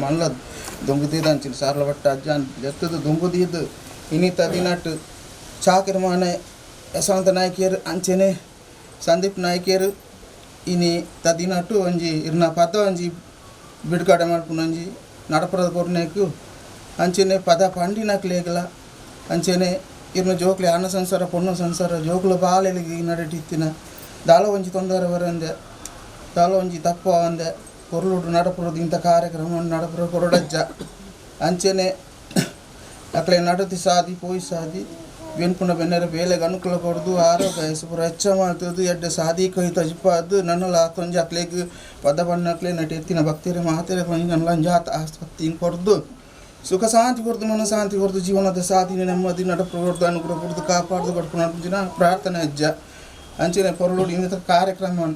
ಮಲ್ಲ ದೊಂಬು ಅಂಚಿನ ಸಾರ್ಲ ಬಟ್ಟ ಅಜ್ಜಾನ್ ಜತ್ತದ ದೊಂಬು ದೀದ್ ಇನಿತ ದಿನಟ್ ಚಾಕಿರ ಮಾನೆ ಯಶವಂತ ನಾಯ್ಕಿಯರ್ ಅಂಚೆನೆ ಸಂದೀಪ್ ನಾಯ್ಕಿಯರ್ ಇನಿ ತದಿನಟ್ಟು ಒಂಜಿ ಇರ್ನ ಪದ ಒಂಜಿ ಬಿಡುಗಡೆ ಮಲ್ಪುನೊಂಜಿ ನಡಪುರದ ಕೊರ್ನೆಕ್ ಅಂಚೆನೆ ಪದ ಪಂಡಿನಕ್ಲೆಗ್ಲ ಅಂಚೆನೆ ಇರ್ನ ಜೋಕ್ಲೆ ಅನ್ನ ಸಂಸಾರ ಪೊಣ್ಣು ಸಂಸಾರ ಜೋಕ್ಲು ಬಾಲೆಲಿಗ್ ನಡಟ್ ಇತ್ತಿನ ದಾಲ ಒಂಜಿ ತೊಂದರೆ ಬರಂದೆ ದಾಲ ಒಂಜಿ ತಪ್ಪು ಅಂದೆ ಪೊರ್ಲುಡು ನಡಪುರದ ಇಂಥ ಕಾರ್ಯಕ್ರಮ ನಡಪುರ ಕೊರಡಜ್ಜ ಅಂಚೆನೆ ಅಕ್ಲೆ ನಡತಿ ಸಾದಿ ಪೋಯಿ ಸಾದಿ ಬೆನ್ಪುನ ಬೆನ್ನರ ಬೇಲೆಗ್ ಅನುಕೂಲ ಕೊರ್ದು ಆರೋಗ್ಯ ಪೂರ ಹೆಚ್ಚ ಮಲ್ತುದು ಎಡ್ಡೆ ಸಾದಿ ಕೈ ತಜಿಪಾದ್ ನನಲ ಆತೊಂಜಿ ಅಕ್ಲೆಗ್ ಪದ ಪಣ್ಣಕ್ಲೆ ನಟ ಎತ್ತಿನ ಭಕ್ತರೆ ಮಾತೆರೆ ಒಂಜಿ ನನಲ ಒಂಜಿ ಆತ ಆಸಕ್ತಿ ಕೊರ್ದು ಸುಖ ಶಾಂತಿ ಕೊರ್ದು ಮನ ಶಾಂತಿ ಕೊರ್ದು ಜೀವನದ ಸಾಧನೆ ನೆಮ್ಮದಿ ನಡಪು ಕೊರ್ದು ಅನುಗ್ರಹ ಕೊರ್ದು ಕಾಪಾಡ್ದು ಕೊಡ್ಪುನ ಪ್ರಾರ್ಥನೆ ಅಜ್ಜ. ಅಂಚೆನೆ ಪೊರ್ಲುಡು ಇನ್ನಿತರ ಕಾರ್ಯಕ್ರಮ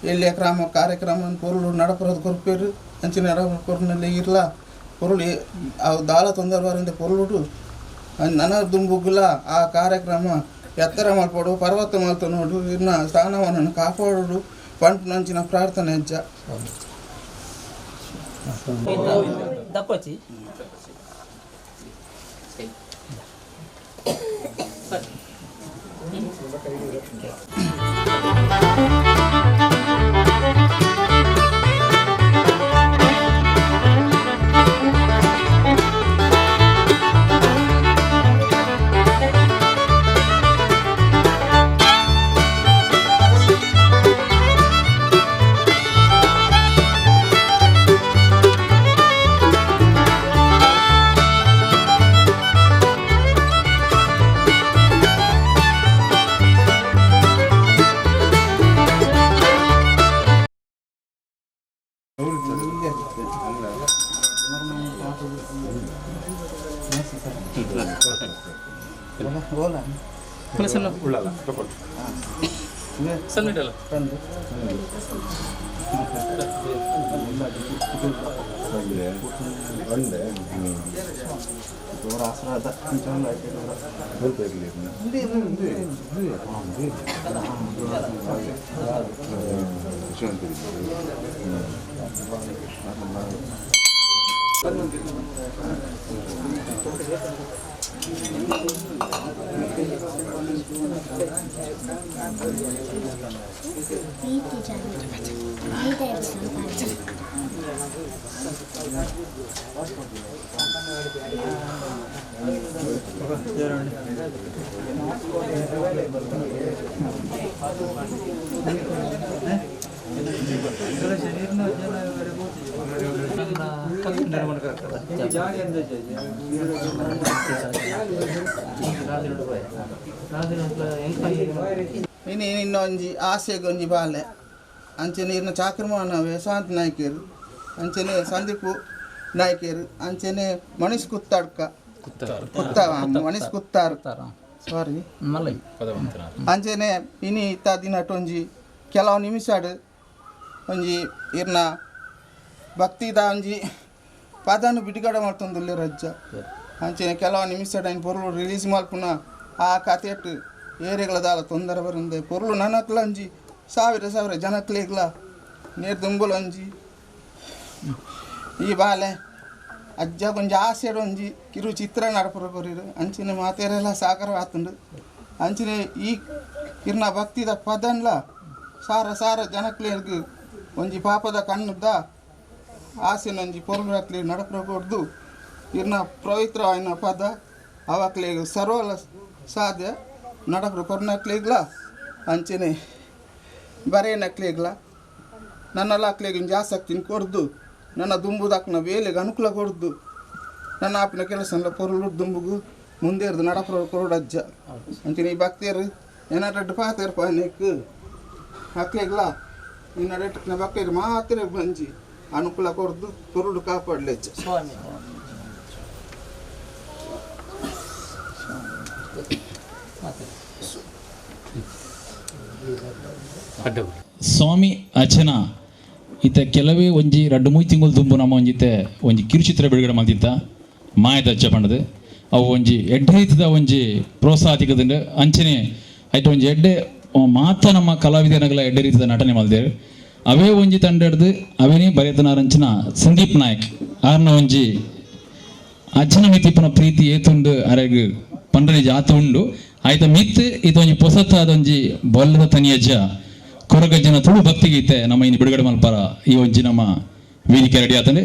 ಎಲ್ಲಿಯ ಕ್ರಮ ಕಾರ್ಯಕ್ರಮ ಪೊರ್ಲು ನಡಪುರದ ಕೊರ್ಪೇರು ಅಂಚೆನೆ ನಡಪುರ ಕೊರ್ನಲ್ಲಿ ಇರ್ಲ ಪೊರುಳು ಅವು ದಾಲ ತೊಂದರೆ ಬರಂದೆ ಪೊರ್ಲುಡು ನನ ದುಂಬುಗುಲ ಆ ಕಾರ್ಯಕ್ರಮ ಎತ್ತರ ಮಲ್ಪೊಡು ಪರ್ವತ ಮಲ್ತ ನೋಡು ಇನ್ನ ಸ್ಥಾನವನ್ನು ಕಾಪಾಡೋಡು ಪಂಪುನಂಚಿನ ಪ್ರಾರ್ಥನೆ ಅಜ್ಜ. ಇನಿ ಇನ್ನೊಂಜಿ ಆಸೆಗೆ ಒಂಜಿ ಬಾಲೆ ಅಂಚನೆ ಇರ್ನ ಚಾಕ್ರಮಾನ ಯಶವಂತ ನಾಯ್ಕರು ಅಂಚನೆ ಸಂದೀಪ್ ನಾಯ್ಕರು ಅಂಚನೆ ಮನೀಶ್ ಕುತ್ತಾಡ್ಕ ಕುತ್ತ ಮನೀಶ್ ಕುತ್ತಾರ್ ಸಾರಿ ಅಂಚನೆ ಇನಿ ಇತ್ತ ದಿನಟ್ ಒಂಜಿ ಕೆಲವು ನಿಮಿಷಡ್ ಒಂಜಿ ಇರ್ನ ಭಕ್ತಿದ ಒಂಜಿ ಪದನು ಬಿಡುಗಡೆ ಮಲ್ತೊಂದುಲ್ಲೆ ರಜ್ಜ ಅಂಚನೆ ಕೆಲವು ನಿಮಿಷಡ್ ಐನ್ ಪೊರ್ಲು ರಿಲೀಸ್ ಮಲ್ಪುನ ಆ ಕತೆಟ್ ಏರೆಗ್ಲ ದಾಲ ತೊಂದರೆ ಬರಂದೆ ಪೊರ್ಲು ನನಕ್ಲ ಒಂಜಿ ಸಾವಿರ ಸಾವಿರ ಜನಕ್ಲೆಗ್ಲ ನೀರು ದುಂಬುಲ ಒಂಜಿ ಈ ಬಾಲೆ ಅಜ್ಜ ಒಂಜಿ ಆಸೆಡ್ ಒಂಜಿ ಕಿರು ಚಿತ್ರ ನಡಪುರ ಕೊರಿರು ಅಂಚಿನ ಮಾತೆರೆಲ್ಲ ಸಾಕಾರ ಆತುಂಡು ಅಂಚಿನ ಈ ಇರ್ನ ಭಕ್ತಿದ ಪದನ್ಲ ಸಾರ ಸಾರ ಜನಕ್ಲೆಗ್ ಒಂಜಿ ಪಾಪದ ಕಣ್ಣುದ ಆಸೆನ ಒಂಜಿ ಪೊರ್ಲು ನಡಪುರ ಕೊರ್ದು ಇರ್ನ ಪವಿತ್ರವಾಯಿನ ಪದ ಅವಕ್ಲೆಗ್ ಸರ್ವಲ ಸಾಧ್ಯ ನಡಪುರ ಕೊರ್ನಕ್ಲೆಗ್ಲ ಅಂಚನೆ ಬರೇನಕ್ಲೆಗ್ಲ ನನ್ನಲ್ಲ ಅಕ್ಲೆಗ್ ಒಂಜಿ ಆಸಕ್ತಿನ ಕೊರ್ದು ನನ್ನ ದುಂಬುದಕ್ನ ಬೇಲೆಗೆ ಅನುಕೂಲ ಕೊರ್ದು ನನ್ನ ಆಪಿನ ಕೆಲಸ ಪೊರುಲು ದುಂಬುಗು ಮುಂದೇರ್ದು ನಡಪುರ ಕೊರಡಜ್ಜ ಅಂಚನೆ ಈ ಭಕ್ತಿಯರು ಏನಾರ ಪಾತೆರ್ ಪಾನೆಕ್ ಅಕ್ಲೆಗ್ಲ ಈ ನಡೆಟ್ನ ಭಕ್ತಿಯರು ಮಾತ್ರ ಬಂಜಿ ಅನುಕೂಲ ಕೊರ್ದು ಪೊರುಳು ಕಾಪಾಡ್ಲೆಜ್ಜ. ಸ್ವಾಮಿ ಅಚನ ಈತ ಕೆಲವೇ ಒಂಜಿ ರಡ್ಡು ಮೂಯಿ ತಿಂಗಳು ದುಂಬು ನಮ್ಮ ಒಂಜಿತೆ ಒಂಜಿ ಕಿರುಚಿತ್ರ ಬಿಡುಗಡೆ ಮಲ್ತಿತ್ತ ಮಾಯದ ಅಜ್ಜ ಪಂಡದು ಅವು ಒಂಜಿ ಎಡ್ಡೆ ರೀತಿದ ಒಂಜಿ ಪ್ರೋತ್ಸಾಹ ತಿಕ್ಕದಂಡ ಅಂಚನೆ ಐತ ಒಂಜಿ ಎಡ್ಡೆ ಮಾತ ನಮ್ಮ ಕಲಾವಿದನಗಲ ಎಡ್ಡೆ ರೀತಿದ ನಟನೆ ಮಲ್ದೇರು ಅವೇ ಒಂಜಿ ತಂಡ ಹಿಡ್ದು ಅವೇನೇ ಬರೆತನಾರಂಚಿನ ಸಂದೀಪ್ ನಾಯಕ್ ಆರ್ನ ಒಂಜಿ ಅಜ್ಜನ ಮಿತಿಪ್ಪನ ಪ್ರೀತಿ ಏತುಂಡು ಅರೆಗ್ ಪಂಡ್ರೆ ಜಾತ ಉಂಡು ಆಯ್ತ ಮಿತ್ ಈತ ಒಂಜಿ ಪೊಸತ್ತಾದ ಒಂಜಿ ಬೊಲ್ಲದ ತನಿಯಜ್ಜ ಕೊರಗಜ್ಜನ ತುಳು ಭಕ್ತಿಗೀತೆ ನಮ್ಮ ಇನ್ನು ಬಿಡುಗಡೆ ಮಲ್ಪರ ಈ ಒಂಜಿ ನಮ್ಮ ವೇದಿಕೆ ರೆಡಿ ಆತಂಡೆ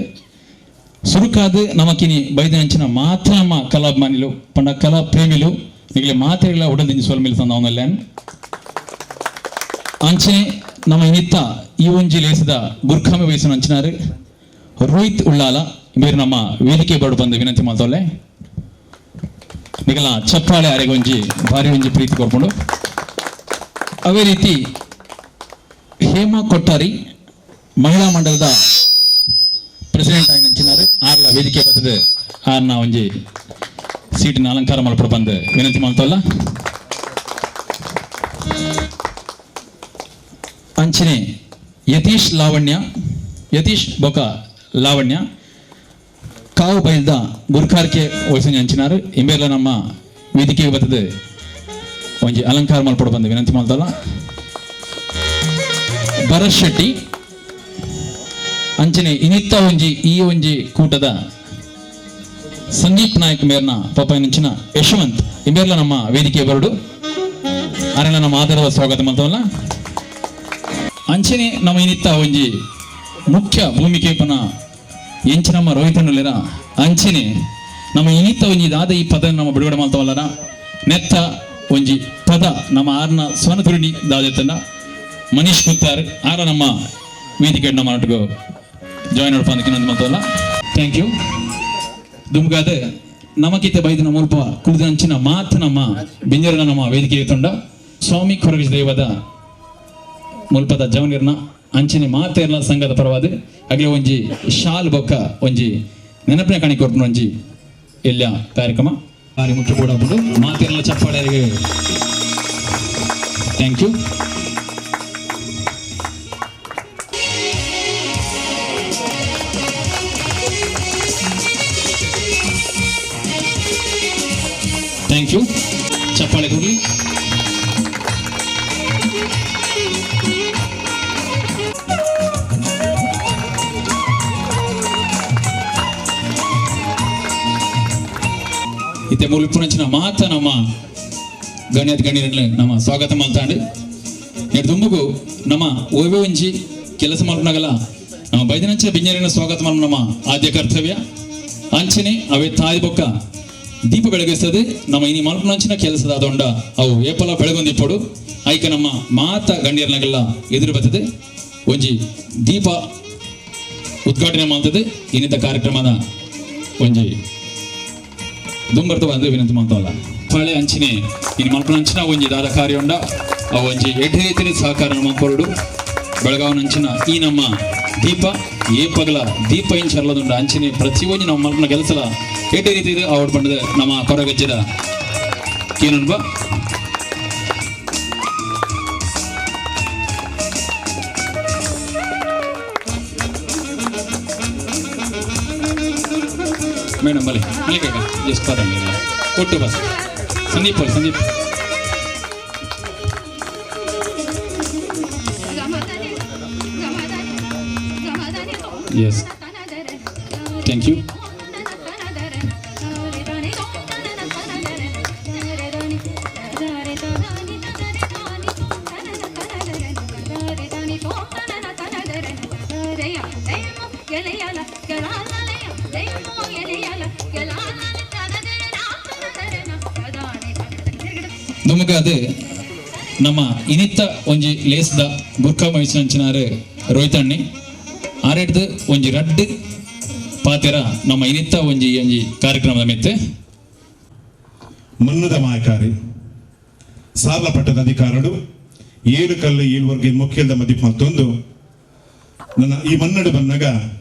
ಸುರುಕಾದ ನಮಕಿನಿ ಬೈದನಂಚಿನ ಮಾತ್ರ ನಮ್ಮ ಕಲಾಭಿಮಾನಿಲು ಪಂಡ ಕಲಾ ಪ್ರೇಮಿಲು ನಿಗಲೆ ಮಾತ್ರೆಗಳ ಉಡಲ್ದಿಂಜಿ ಸೊಲ್ಮಿಲ್ ತಂದ ಅವನಲ್ಲೇನ್ ಅಂಚನೆ ನಮ್ಮ ಇನ್ನಿತ್ತ ಈ ಒಂಜಿ ಲೇಸದ ಗುರ್ಖಾಮಿ ವಯಸ್ಸಿನ ಅಂಚಿನಾರು ರೋಹಿತ್ ಉಳ್ಳಾಲ ಬೇರೆ ನಮ್ಮ ವೇದಿಕೆ ಬರಡು ಬಂದು ವಿನಂತಿ ಮಾಡ್ತೋಲೆ ನಿಗಲ ಚಪ್ಪಾಳೆ ಅರೆಗೊಂಜಿ ಭಾರಿ ಒಂಜಿ ಪ್ರೀತಿ ಕೊರ್ಕೊಂಡು ಅದೇ ರೀತಿ ಹೇಮಾ ಕೊಟ್ಟಾರಿ ಮಹಿಳಾ ಮಂಡಲದ ಪ್ರೆಸಿಡೆಂಟ್ ಆಗಿ ನಂಚಿನಾರು ಆರ್ಲ ವೇದಿಕೆ ಬರ್ತದೆ ಆರ್ನ ಒಂಜಿ ಸೀಟಿನ ಅಲಂಕಾರ ಮಲ್ಪಡ ಬಂದು ವಿನಂತಿ ಮಾಡ್ತಲ್ಲ. ಅಂಚನೆ ಯತೀಶ್ ಲಾವಣ್ಯ ಯತೀಶ್ ಬೊಕ ಲಾವಣ್ಯ ಕಾವು ಬೈಲ್ದ ಗುರ್ಖಾರ್ಕೆ ವಯಸ್ಸಿನ ಅಂಚಿನಾರು ಇಂಬೇರ್ಲ ನಮ್ಮ ವೇದಿಕೆಗೆ ಬರ್ತದೆ ಒಂಜಿ ಅಲಂಕಾರ ಮಲ್ಪಡ ಬಂದು ವಿನಂತಿ ಮಾಡ್ತಲ್ಲ. ಭರತ್ ಶೆಟ್ಟಿ ಅಂಚನೆ ಇನಿತ್ತ ಒಂಜಿ ಈ ಒಂಜಿ ಕೂಟದ ಸಂದೀಪ್ ನಾಯಕ್ ಮೇರ್ನ ಪಪ್ಪಾಯನಂಚಿನ ಯಶವಂತ್ ಇಂಬೇರ್ಲ ನಮ್ಮ ವೇದಿಕೆ ಬರಡು ಅರೆನ ನಮ್ಮ ಆದರದ ಸ್ವಾಗತ ಮಾಡ್ತವಲ್ಲ. ಅಂಚನೆ ನಮ್ಮ ಇನಿತ್ತ ಒಂಜಿ ಮುಖ್ಯ ಭೂಮಿಕೆ ಪನ ಎಂಚ ನಮ್ಮ ರೋಹಿತನುಲೆರ ಅಂಚನೆ ನಮ್ಮ ಇನಿತ್ತ ಒಂಜಿ ದಾದ ಈ ಪದ ನಮ್ಮ ಬಿಡುಗಡೆ ಮಾಡ್ತವಲ್ಲರ ನೆತ್ತ ಒಂಜಿ ಪದ ನಮ್ಮ ಆರ್ನ ಸ್ವನತುರುಣಿ ದಾದೆತ್ತನ ಮನೀಶ್ ಕುತ್ತಾರ್ ಆರ ನಮ್ಮ ವೇದಿಕೆ ನಮ್ಮ ನಾಟಕ ಜಾಯಿನ್ ಮಾಡ್ಕೊಂಡು ಮಾತಲ್ಲ. Thank you. ದುಮ್ಗಾದ ನಮಕಿತ ಬೈದಿನ ಮುಲ್ಪ ಕುಳಿದಂಚಿನ ಮಾತು ನಮ್ಮ ಬಿಂಜರನ ನಮ್ಮ ವೇದಿಕೆ ತುಂಡ ಸ್ವಾಮಿ ಕೊರಗಜ ದೈವದ ಮುಲ್ಪದ ಜವನಿರ್ನ ಅಂಚಿನ ಮಾತೆರ್ಲ ಸಂಘದ ಪರವಾದ ಅಗಲೆ ಒಂಜಿ ಶಾಲ್ ಬೊಕ್ಕ ಒಂಜಿ ನೆನಪಿನ ಕಾಣಿ ಕೊರ್ಪುನ ಒಂಜಿ ಎಲ್ಲ ಕಾರ್ಯಕ್ರಮ ಭಾರಿ ಮುಖ್ಯ ಕೂಡ ಮಾತೆರ್ಲ ಚಪ್ಪಾಳೆ. Thank you. Thank you. ಚಪ್ಪಾಳೆ ಕೊಡ್ಲಿ. ಇತ್ತೆ ಮೂಲು ಇಪ್ಪುನಂಚಿನ ಮಾತ ನಮ್ಮ ಗಣ್ಯದ ಗಣ್ಯರಲ್ಲಿ ನಮ್ಮ ಸ್ವಾಗತ ಮಾಡ್ತಾಂಡು ನೆಟ್ ದುಂಬುಗು ನಮ್ಮ ಓವೆ ಒಂಜಿ ಕೆಲಸ ಮಲ್ಪನಾಗಲ ನಮ್ಮ ಬೈದಿನಂಚಿನ ಬಿಂಜರಿನ ಸ್ವಾಗತ ಮಲ್ಪು ನಮ್ಮ ಆದ್ಯ ಕರ್ತವ್ಯ. ಅಂಚನೆ ಅವೇ ತಾಯಿ ಬೊಕ್ಕ ದೀಪ ಬೆಳಗಿಸ್ತದೆ ನಮ್ಮ ಇನಿ ಮಲ್ಪನಂಚಿನ ಕೆಲಸದ ಅದೊಂಡ ಅವು ಏಪಲ ಬೆಳಗೊಂದಿಪ್ಪಡು ಐಕ ನಮ್ಮ ಮಾತ ಗಣ್ಯರ್ನಾಗೆಲ್ಲ ಎದುರು ಬರ್ತದೆ ಒಂಜಿ ದೀಪ ಉದ್ಘಾಟನೆ ಮಾಡ್ತದೆ ಇನ್ನಿತ ಕಾರ್ಯಕ್ರಮದ ಒಂಜಿ ದುಂಬರ್ತ ಬಂದು ವಿನಂತಿ ಮಾಡ್ತವಲ್ಲ ಫಳೆ ಅಂಚಿನೆ ಇನ್ನು ಮಲ್ಪನ ಅಂಚಿನ ಒಂಜಿ ದಾದ ಕಾರ್ಯ ಉಂಡ ಅವು ಒಂಜಿ ಎಡ್ಡೆ ರೀತಿಯ ಸಹಕಾರ ನಮ್ಮ ಕೊರಡು ಬೆಳಗಾವನ ಅಂಚಿನ ಈ ನಮ್ಮ ದೀಪ ಏಪಗಲ ದೀಪ ಇಂಚರ್ಲದುಂಡ ಅಂಚಿನೆ ಪ್ರತಿ ಒಂಜಿ ನಮ್ಮ ಮಲ್ಪನ ಕೆಲಸಲ ಎಡ್ಡೆ ರೀತಿ ಅವಡ್ ಬಂಡದ ನಮ್ಮ ಕೊರಗಜ್ಜದ ಏನನ್ಬ ಮೇಡಮ್ ಬಲೆ ಮಲ್ಲಿಕಾಕ ಜಸ್ಟ್ ಪದಂಗಿಲ್ಲ ಕೊಟ್ಟು bus Sandeep Sandeep yes thank you. ನಮಗಾದ ನಮ್ಮ ಇನಿತ್ತ ಒಂಜಿ ಲೇಸ್ದ ಗುರ್ಕಾ ಮೈಸಿನಂಚಿನಾರು ರೋಹಿತಣ್ಣಿ ಆರೆಡ್ದು ಒಂಜಿ ರಡ್ಡು ಪಾತೆರ ನಮ್ಮ ಇನಿತ್ತ ಒಂಜಿ ಒಂಜಿ ಕಾರ್ಯಕ್ರಮದ ಮೆತ್ತೆ ಮನ್ನದ ಮಾಯಕಾರಿ ಸಾರ್ಲ ಪಟ್ಟದ ಅಧಿಕಾರಡು ಏಳು ಕಲ್ಲು ಏಳು ವರ್ಗ ಮುಖ್ಯದ ಮದಿಪ್ ಮತ್ತೊಂದು ನನ್ನ ಈ ಮನ್ನಡು ಬಂದಾಗ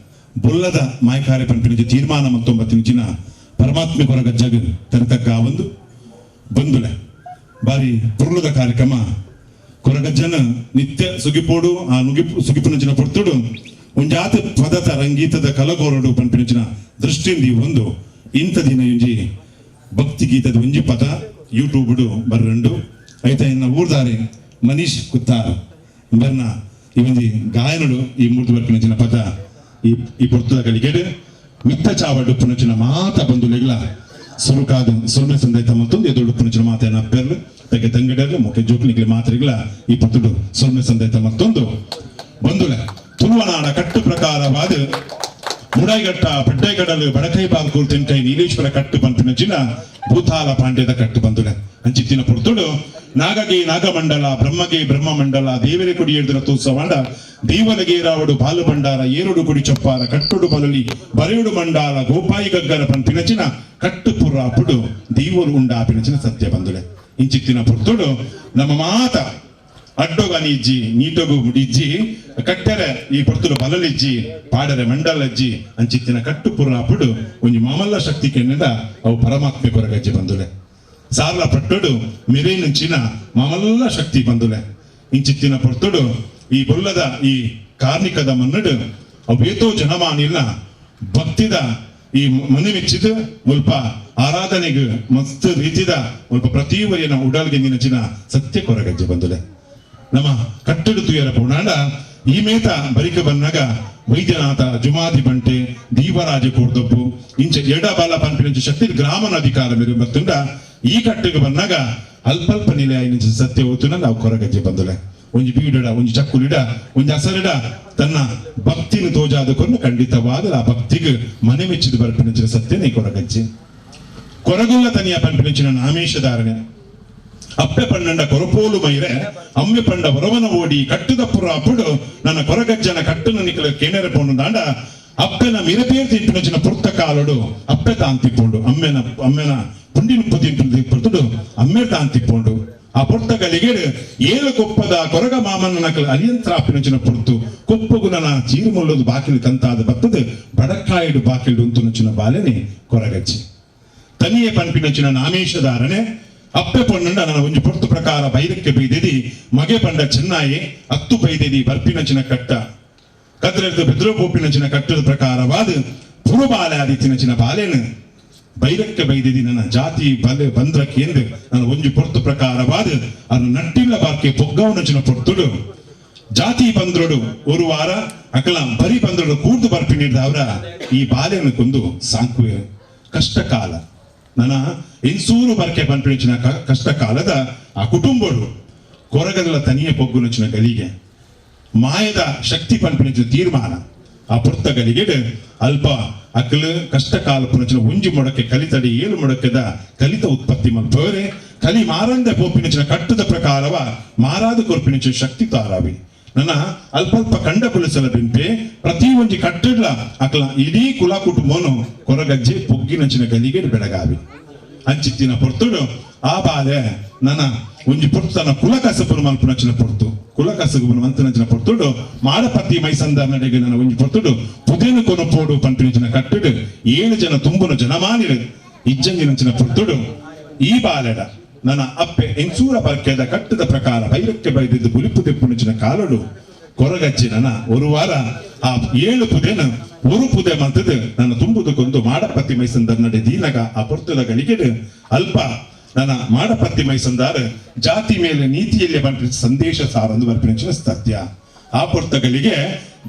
ಬೊಲ್ಲದ ಮಾಯಕಾರಿ ಪಂಪಿನ ತೀರ್ಮಾನ ಮತ್ತೊಂಬತ್ತಿನ ಚಿನ್ನ ಪರಮಾತ್ಮ ಕೊರಗ ಜಗ ತರತಕ್ಕ ಒಂದು ಬಂದುಲೆ ಬಾರಿ ಪುರುಳದ ಕಾರ್ಯಕ್ರಮ ಕೊರಗಜ್ಜನ ನಿತ್ಯ ಸುಗಿಪೋಡು ಆ ನುಗಿಪು ಸುಗಿಪುನಂಚಿನ ಪೊರ್ತುಡು ಒಂಜಾತ ಪದತ ರಂಗೀತದ ಕಲಗೋರಡು ಪನ್ಪಿನಂಚಿನ ದೃಷ್ಟಿಯಿಂದ ಒಂದು ಇಂಥ ದಿನ ಒಂಜಿ ಭಕ್ತಿ ಗೀತದ ಒಂಜಿ ಪದ ಯೂಟ್ಯೂಬ್ಡು ಬರ್ರಂಡು ಐತ ಇನ್ನ ಊರ್ದಾರೆ ಮನೀಶ್ ಕುತ್ತಾರ್ ಬರ್ನ ಈ ಒಂಜಿ ಗಾಯನಡು ಈ ಮೂರ್ತಿ ಬರ್ಪಿನಂಚಿನ ಪದ ಈ ಈ ಪೊರ್ತುದ ಕಲಿಗೆಡು ಮಿತ್ತ ಚಾವಡು ಪುನಚಿನ ಮಾತ ಬಂಧುಲೆಗ್ಲ ಸುರುಕಾದ ಸುಲ್ಮೆ ಸಂದೈತ ಮತ್ತೊಂದು ಎದುರು ಪುನಚಿನ ಮಾತೆನ ಪೆರ್ಲು ತಗೆ ತಂಗಡರ್ಲು ಮೊಕೆ ಜೋಕ್ಲಿಗ್ಲಿ ಮಾತ್ರಿಗ್ಲ ಈ ಪೊರ್ತುಡು ಸುಲ್ಮೆ ಸಂದೈತ ಮತ್ತೊಂದು ಬಂಧುಲೆ ತುಳುವನಾಡ ಕಟ್ಟು ಪ್ರಕಾರವಾದ ಮುಡೈಗಟ್ಟ ಪಡ್ಡೈಗಡಲು ಬಡಕೈ ಬಾಲ್ಕೂರ್ ತೆಂಕೈ ನೀಲೇಶ್ವರ ಕಟ್ಟು ಪಂಪಿನ ಭೂತಾಲ ಪಾಂಡ್ಯದ ಕಟ್ಟು ಬಂದುಲೆ ಅಂಚಿತ್ತಿನ ಪೊರ್ತುಡು ನಾಗಗೆ ನಾಗಮಂಡಲ ಬ್ರಹ್ಮಗೆ ಬ್ರಹ್ಮಮಂಡಲ ದೇವರೆ ಕೊಡಿ ಎದುರ ತೂಸವಾಡ ದೇವಲಗೆ ರಾವಡು ಬಾಲು ಭಂಡಾರ ಏರುಡು ಕುಡಿ ಚೊಪ್ಪಾರ ಕಟ್ಟುಡು ಬಲಲಿ ಬರೆಯುಡು ಮಂಡಾಲ ಗೋಪಾಯಿ ಗಗ್ಗರ ಪಂಪಿನಚಿನ ಕಟ್ಟು ಪುರಾಪುಡು ದೇವರು ಉಂಡಾಪಿನಚಿನ ಸತ್ಯ ಬಂದುಲೆ ಇಂಚಿತ್ತಿನ ಪೊರ್ತುಡು ನಮ್ಮ ಮಾತ ಅಡ್ಡೋಗನಿಜ್ಜಿ ನೀಟೋಗು ಮುಡಿಜ್ಜಿ ಕಟ್ಟೆರೆ ಈ ಪೊರ್ತುಡು ಬಲಲಿಜ್ಜಿ ಪಾಡರೆ ಮಂಡಲಜ್ಜಿ ಅಂಚಿತ್ತಿನ ಕಟ್ಟು ಪುರಾಪುಡು ಒಂಜಿ ಮಾಮಲ್ಲ ಶಕ್ತಿ ಕೆನ್ನಿಂದ ಅವು ಪರಮಾತ್ಮೆ ಕೊರಗಜ್ಜಿ ಬಂದುಲೆ ಸಾರ್ಲ ಪಟ್ಟುಡು ಮೆರೇನುಂಚಿನ ಮಾಮಲ್ಲ ಶಕ್ತಿ ಬಂದುಲೆ ಇಂಚಿತ್ತಿನ ಪೊರ್ತುಡು ಈ ಬೊಲ್ಲದ ಈ ಕಾರ್ಣಿಕದ ಮನ್ನಡು ಅವೇತೋ ಜನಮಾನಿಲ್ಲ ಭಕ್ತಿದ ಈ ಮನೆ ಮೆಚ್ಚಿದ ಮುಲ್ಪ ಆರಾಧನೆಗೆ ಮಸ್ತ್ ರೀತಿದ ಮುಲ್ಪ ಪ್ರತಿವರಿಯನ ಉಡಲ್ಗೆ ನಿನಚಿನ ಸತ್ಯ ಕೊರಗಜ್ಜೆ ಬಂದುಲೆ ನಮ್ಮ ಕಟ್ಟಡು ತುಯರ ಪುಣಾಂಡ ಈ ಮೇತ ಬರಿಕ ಬನ್ನಾಗ ವೈದ್ಯನಾಥ ಜುಮಾದಿ ಬಂಟೆ ದೀವರಾಜ ಕೋರ್ದೊಪ್ಪು ಇಂಚ ಎಡ ಬಾಲ ಪಂಪಿನಂಚ ಶಕ್ತಿ ಗ್ರಾಮನ ಅಧಿಕಾರ ಮೇರೆ ಬರ್ತುಂಡ ಈ ಕಟ್ಟಿಗೆ ಬಂದಾಗ ಅಲ್ಪಲ್ಪ ನಿಲೆ ಸತ್ಯ ಓತುನ ನಾವು ಕೊರಗಜ್ಜೆ ಬಂದುಲೆ ಒಂಜಿ ಬೀಡಡ ಒಂಜಿ ಚಕ್ಕುಲಿಡ ಒಂಜಿ ಅಸರಿಡ ತನ್ನ ಭಕ್ತಿನ ತೋಜಾದಕೊಂಡು ಖಂಡಿತವಾದ ಆ ಭಕ್ತಿಗೆ ಮನೆ ಮೆಚ್ಚಿದ ಬರ್ಪಿನಂಚಿನ ಸತ್ಯನೇ ಕೊರಗಜ್ಜೆ ಕೊರಗುಲ್ಲ ತನಿಯ ಪಂಪಿನಂಚಿನ ನಾಮೇಶಧಾರಣೆ ಅಪ್ಪೆ ಪಣ್ಣಂಡ ಕೊರಪೋಲು ಮೈರೆ ಅಮ್ಮೆ ಪಂಡ ಹೊರವನ ಓಡಿ ಕಟ್ಟುದ ಪುರಾಪುಡು ನನ್ನ ಕೊರಗಜ್ಜನ ಕಟ್ಟುನ ನಿಕಲ ಕೇಣರೆ ಪೋಂಡು ದಾಂಡ ಅಪ್ಪೆನ ಮಿರಪೇರ್ ತಿಂಪಿನಂಚಿನ ಪುರ್ತ ಕಾಲಡು ಅಪ್ಪೆ ತಾಂತಿಪೋಂಡು ಅಮ್ಮೆನ ಅಮ್ಮೆನ ಪುಂಡಿನ ತಿಂಪು ಪುರ್ತುಡು ಅಮ್ಮೆ ತಾಂತಿಪೋಂಡು ಆ ಪೊರ್ತ ಗಲಿಗೆಡು ಏಳು ಕೊಪ್ಪದ ಕೊರಗ ಮಾಮನ ನಕಲು ಅಲಿಯಂತ್ರಾಪಿನಂಚಿನ ಪೊರ್ತು ಕೊಪ್ಪಗು ನನ್ನ ಚೀರುಮುಲ್ಲದು ಬಾಕಿಲು ಕಂತಾದ ಬತ್ತದು ಬಡಕಾಯಿಡು ಬಾಕಿಲು ಉಂತುನಂಚಿನ ಬಾಲೆನೆ ಕೊರಗಜ್ಜಿ ತನಿಯೇ ಪನ್ಪಿನಂಚಿನ ನಾಮೇಶಧಾರಣೆ ಅಪ್ಪೆ ಪೊಣ್ಣಂಡ ನನ್ನ ಒಂಜಿ ಪೊರ್ತು ಪ್ರಕಾರ ಬೈರಕ್ಕೆ ಬೈದೆದಿ ಮಗೆ ಪಂಡ ಚೆನ್ನಾಯಿ ಅತ್ತು ಬೈದೆದಿ ಬರ್ಪಿನಂಚಿನ ಕಟ್ಟ ಕದ್ರೆದ್ದು ಬೆದ್ರೋಪೋಪಿನಂಚಿನ ಕಟ್ಟದ ಪ್ರಕಾರವಾದ ಪುರುಬಾಲೆ ಆದಿತ್ತಿನಂಚಿನ ಬಾಲೆನು ಬೈರಕ್ಕೆ ಬೈದೆದಿ ನನ್ನ ಜಾತಿ ಬಲೆ ಬಂದ್ರಕ್ಕೆ ಎಂದು ನನ್ನ ಒಂಜಿ ಪೊರ್ತು ಪ್ರಕಾರವಾದ ಅದನ್ನು ನಟ್ಟಿಲ್ಲ ಬಾರ್ಕೆ ಪೊಗ್ಗವನಂಚಿನ ಪೊರ್ತುಡು ಜಾತಿ ಬಂದ್ರೊಡು ಒಂದು ವಾರ ಅಕಲ ಬರಿ ಬಂದ್ರೊಡು ಕೂರ್ದು ಬರ್ಪಿನಿಡ್ದವರ ಈ ಬಾಲೆಯನ್ನು ಕೊಂದು ಸಾಂಕುವೆ ಕಷ್ಟ ಕಾಲ ನನ್ನ ಇನ್ಸೂರು ಬರ್ಕೆ ಪನ್ಪಿನಂಚಿನ ಕಷ್ಟ ಕಾಲದ ಆ ಕುಟುಂಬಡು ಕೊರಗದಲ ತನಿಯ ಪೊಗ್ಗುನಂಚಿನ ಗಲಿಗೆ ಮಾಯದ ಶಕ್ತಿ ಪನ್ಪಿನಂಚಿನ ತೀರ್ಮಾನ ಆ ಪೊರ್ತ ಗಲಿಗೆಡು ಅಲ್ಪ ಅಕಲು ಕಷ್ಟ ಕಾಲ ಪುನಚಿನ ಒಂಜಿ ಮೊಡಕೆ ಕಲಿತಡಿ ಏಳು ಮೊಡಕೆದ ಕಲಿತ ಉತ್ಪತ್ತಿ ಮಲ್ಪವರೆ ಕಲಿ ಮಾರಂದ ಪೋಪಿನಂಚಿನ ಕಟ್ಟದ ಪ್ರಕಾರವ ಮಾರಾದ ಕೊರ್ಪಿನಂಚಿನ ಶಕ್ತಿ ತಾರಾವಿ ನನ್ನ ಅಲ್ಪಲ್ಪ ಕಂಡ ಪುಲಿಸಲ ಬಿಂಪೆ ಪ್ರತಿ ಒಂಜಿ ಕಟ್ಟಡ್ಲ ಅಕ್ಲ ಇಡೀ ಕುಲ ಕುಟುಂಬನು ಕೊರಗಜ್ಜೆ ಪೊಗ್ಗಿನಂಚಿನ ಗಲಿಗೆ ಬೆಳಗಾವಿ ಅಂಚಿತ್ತಿನ ಪೊರ್ತುಡು ಆ ಬಾಲೆ ನನ್ನ ಒಂಜಿ ಪೊರ್ತು ತನ್ನ ಕುಲ ಕಸಬುನು ಮಲ್ಪುನಂಚಿನ ಪೊರ್ತು ಕುಲ ಕಸಬುನು ಮಂತನಂಚಿನ ಪೊರ್ತುಡು ಮಾಡಪತಿ ಮೈಸಂದಾರ್ ನಡೆಗೆ ನನ್ನ ಒಂಜಿ ಪೊರ್ತುಡು ಪುದೇನು ಕೊನಪೋಡು ಪಂಪಿನಂಚಿನ ಕಟ್ಟಡು 7 ಜನ ತುಂಬುನ ಜನಮಾನಿರು ಇಜ್ಜಂಗಿನಂಚಿನ ಪೊರ್ತುಡು ಈ ಬಾಲೆಡ ನನ್ನ ಅಪ್ಪೆ ಎನ್ಸೂರ ಬರ್ಕೆದ ಕಟ್ಟದ ಪ್ರಕಾರ ಬೈರಕ್ಕೆ ಬೈದಿದ್ದು ಬುಲಿಪು ತೆಪ್ಪುನಂಚಿನ ಕಾಲಡು ಕೊರಗಜ್ಜಿ ನನ್ನ ಒಂದು ವಾರ ಆ 7 ಪುದೇನ ಒಂದು ಪುದೆ ಮಂತದ್ದು ನನ್ನ ತುಂಬುದಕ್ಕೊಂದು ಮಾಡಪತಿ ಮೈಸಂದರ್ ನಡೆ ದೀನಗ ಆ ಪೊರ್ತುದ ಗಳಿಗೆಡು ಅಲ್ಪ ನನ್ನ ಮಾಡಪತಿ ಮೈಸಂದಾರ ಜಾತಿ ಮೇಲೆ ನೀತಿಯಲ್ಲಿ ಬರ್ಪಿನ ಸಂದೇಶ ಸಾರಂದು ಬರ್ಪಿನಂಚಿನ ಸತ್ಯ ಆ ಪೊರ್ತಗಳಿಗೆ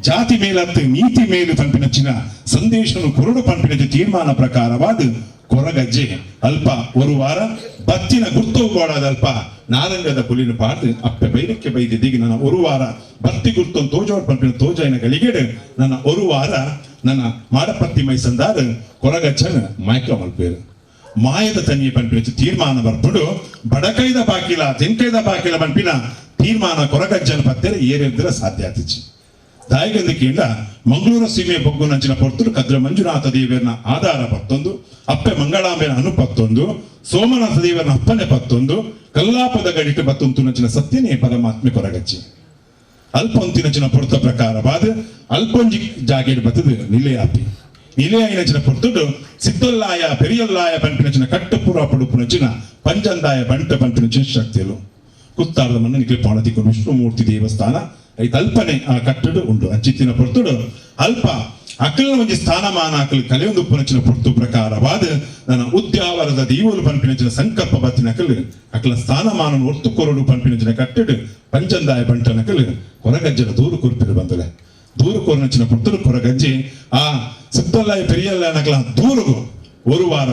ಜಾತಿ ಮೇಲತ್ತು ನೀತಿ ಮೇಲೆ ಪಂಪಿನಂಚಿನ ಸಂದೇಶನು ಕುರುಡು ಪಂಪಿನಂಚ ತೀರ್ಮಾನ ಪ್ರಕಾರವಾದ ಕೊರಗಜ್ಜೆ ಅಲ್ಪ ಒಂದು ವಾರ ಬತ್ತಿನ ಗುರ್ತು ಗೋಡಾದ ಅಲ್ಪ ನಾರಂಗದ ಪುಲಿನ ಪಾಡ್ದು ಅಪ್ಪೆ ಬೈರಕ್ಕೆ ಬೈದಿದ್ದೀಗ ನನ್ನ ಒಂದು ವಾರ ಬತ್ತಿ ಗುರ್ತೊಂದು ತೋಜೋಡ್ ಪಂಪಿನ ತೋಜಾಯಿನ ಗಳಿಗೆಡು ನನ್ನ ಒಂದು ವಾರ ನನ್ನ ಮಾಡಪತ್ತಿ ಮೈಸಂದಾರ ಕೊರಗಜ್ಜನ ಮಯಕ ಮಲ್ಪೇರು ಮಾಯದ ತನಿಯ ಪಂಪಿನ ತೀರ್ಮಾನ ಬರ್ಪುಡು ಬಡಕೈದ ಬಾಕಿಲ ತೆಂಕೈದ ಬಾಕಿಲ ಪಂಪಿನ ತೀರ್ಮಾನ ಕೊರಗಜ್ಜನ ಪತ್ತೆರ ಏರಿದ್ರ ಸಾಧ್ಯ ಆತಿಚಿ ದಾಯಿಗಂದಿಕೆಯಿಂದ ಮಂಗಳೂರು ಸೀಮೆ ಬೊಗ್ಗು ನಂಚಿನ ಪೊರ್ತುಡು ಕದ್ರ ಮಂಜುನಾಥ ದೇವರನ ಆಧಾರ ಪತ್ತೊಂದು ಅಪ್ಪೆ ಮಂಗಳಾಂಬೆನ ಅನುಪತ್ತೊಂದು ಸೋಮನಾಥ ದೇವರನ ಅಪ್ಪನೆ ಪತ್ತೊಂದು ಕಲ್ಲಾಪದ ಗಡಿಟು ಪತ್ತೊಂದು ನಂಚಿನ ಸತ್ಯನೇ ಪರಮಾತ್ಮೆ ಕೊರಗಜ್ಜಿ ಅಲ್ಪೊಂತಿನಂಚಿನ ಪೊರ್ತ ಪ್ರಕಾರವಾದ ಅಲ್ಪೊಂಜಿ ಜಾಗೇಡು ಬತ್ತದು ನಿಲೆಯಾಪಿ ನಿಲೆಯಾಯಿನಂಚಿನ ಪೊರ್ತುಡು ಸಿದ್ದೊಲ್ಲಾಯ ಪೆರಿಯೊಲ್ಲಾಯ ಪಂಪಿನಂಚಿನ ಕಟ್ಟಪುರ ಪಡುಪುನಂಚಿನ ಪಂಜಂದಾಯ ಬಂಟ ಪಂಪಿನಂಚಿನ ಶಕ್ತಿಯಲು ಕುತ್ತಾರದ ಮಣ್ಣು ನಿಖಿಲ್ ಪಾಣತಿಕೊಂಡು ವಿಷ್ಣುಮೂರ್ತಿ ದೇವಸ್ಥಾನ ಐತ ಅಲ್ಪನೆ ಆ ಕಟ್ಟಡು ಉಂಟು ಅಂಚಿತ್ತಿನ ಪೊರ್ತುಡು ಅಲ್ಪ ಅಕಲ್ನ ಒಂಜಿ ಸ್ಥಾನಮಾನ ಅಕಲ್ ಕಲೆಯೊಂದು ಪುನಚಿನ ಪೊರ್ತು ಪ್ರಕಾರವಾದ ನನ್ನ ಉದ್ಯಾವರದ ದೀವಲು ಪಂಪಿನಂಚಿನ ಸಂಕಲ್ಪ ಬತ್ತಿನ ಅಕಲ್ ಅಕಲ ಸ್ಥಾನಮಾನ ಒರ್ತು ಕೊರಡು ಪಂಪಿನಂಚಿನ ಕಟ್ಟಡು ಪಂಚಂದಾಯ ಬಂಟನಕಲ್ ಕೊರಗಜ್ಜನ ದೂರು ಕೊರ್ಪಿರು ಬಂದಲೆ ದೂರು ಕೊರನಂಚಿನ ಪೊರ್ತುಡು ಕೊರಗಜ್ಜಿ ಆ ಸಿದ್ದಲ್ಲಾಯ ಪೆರಿಯಲ್ಲ ನಕಲ ದೂರುಗು ಒಂದು ವಾರ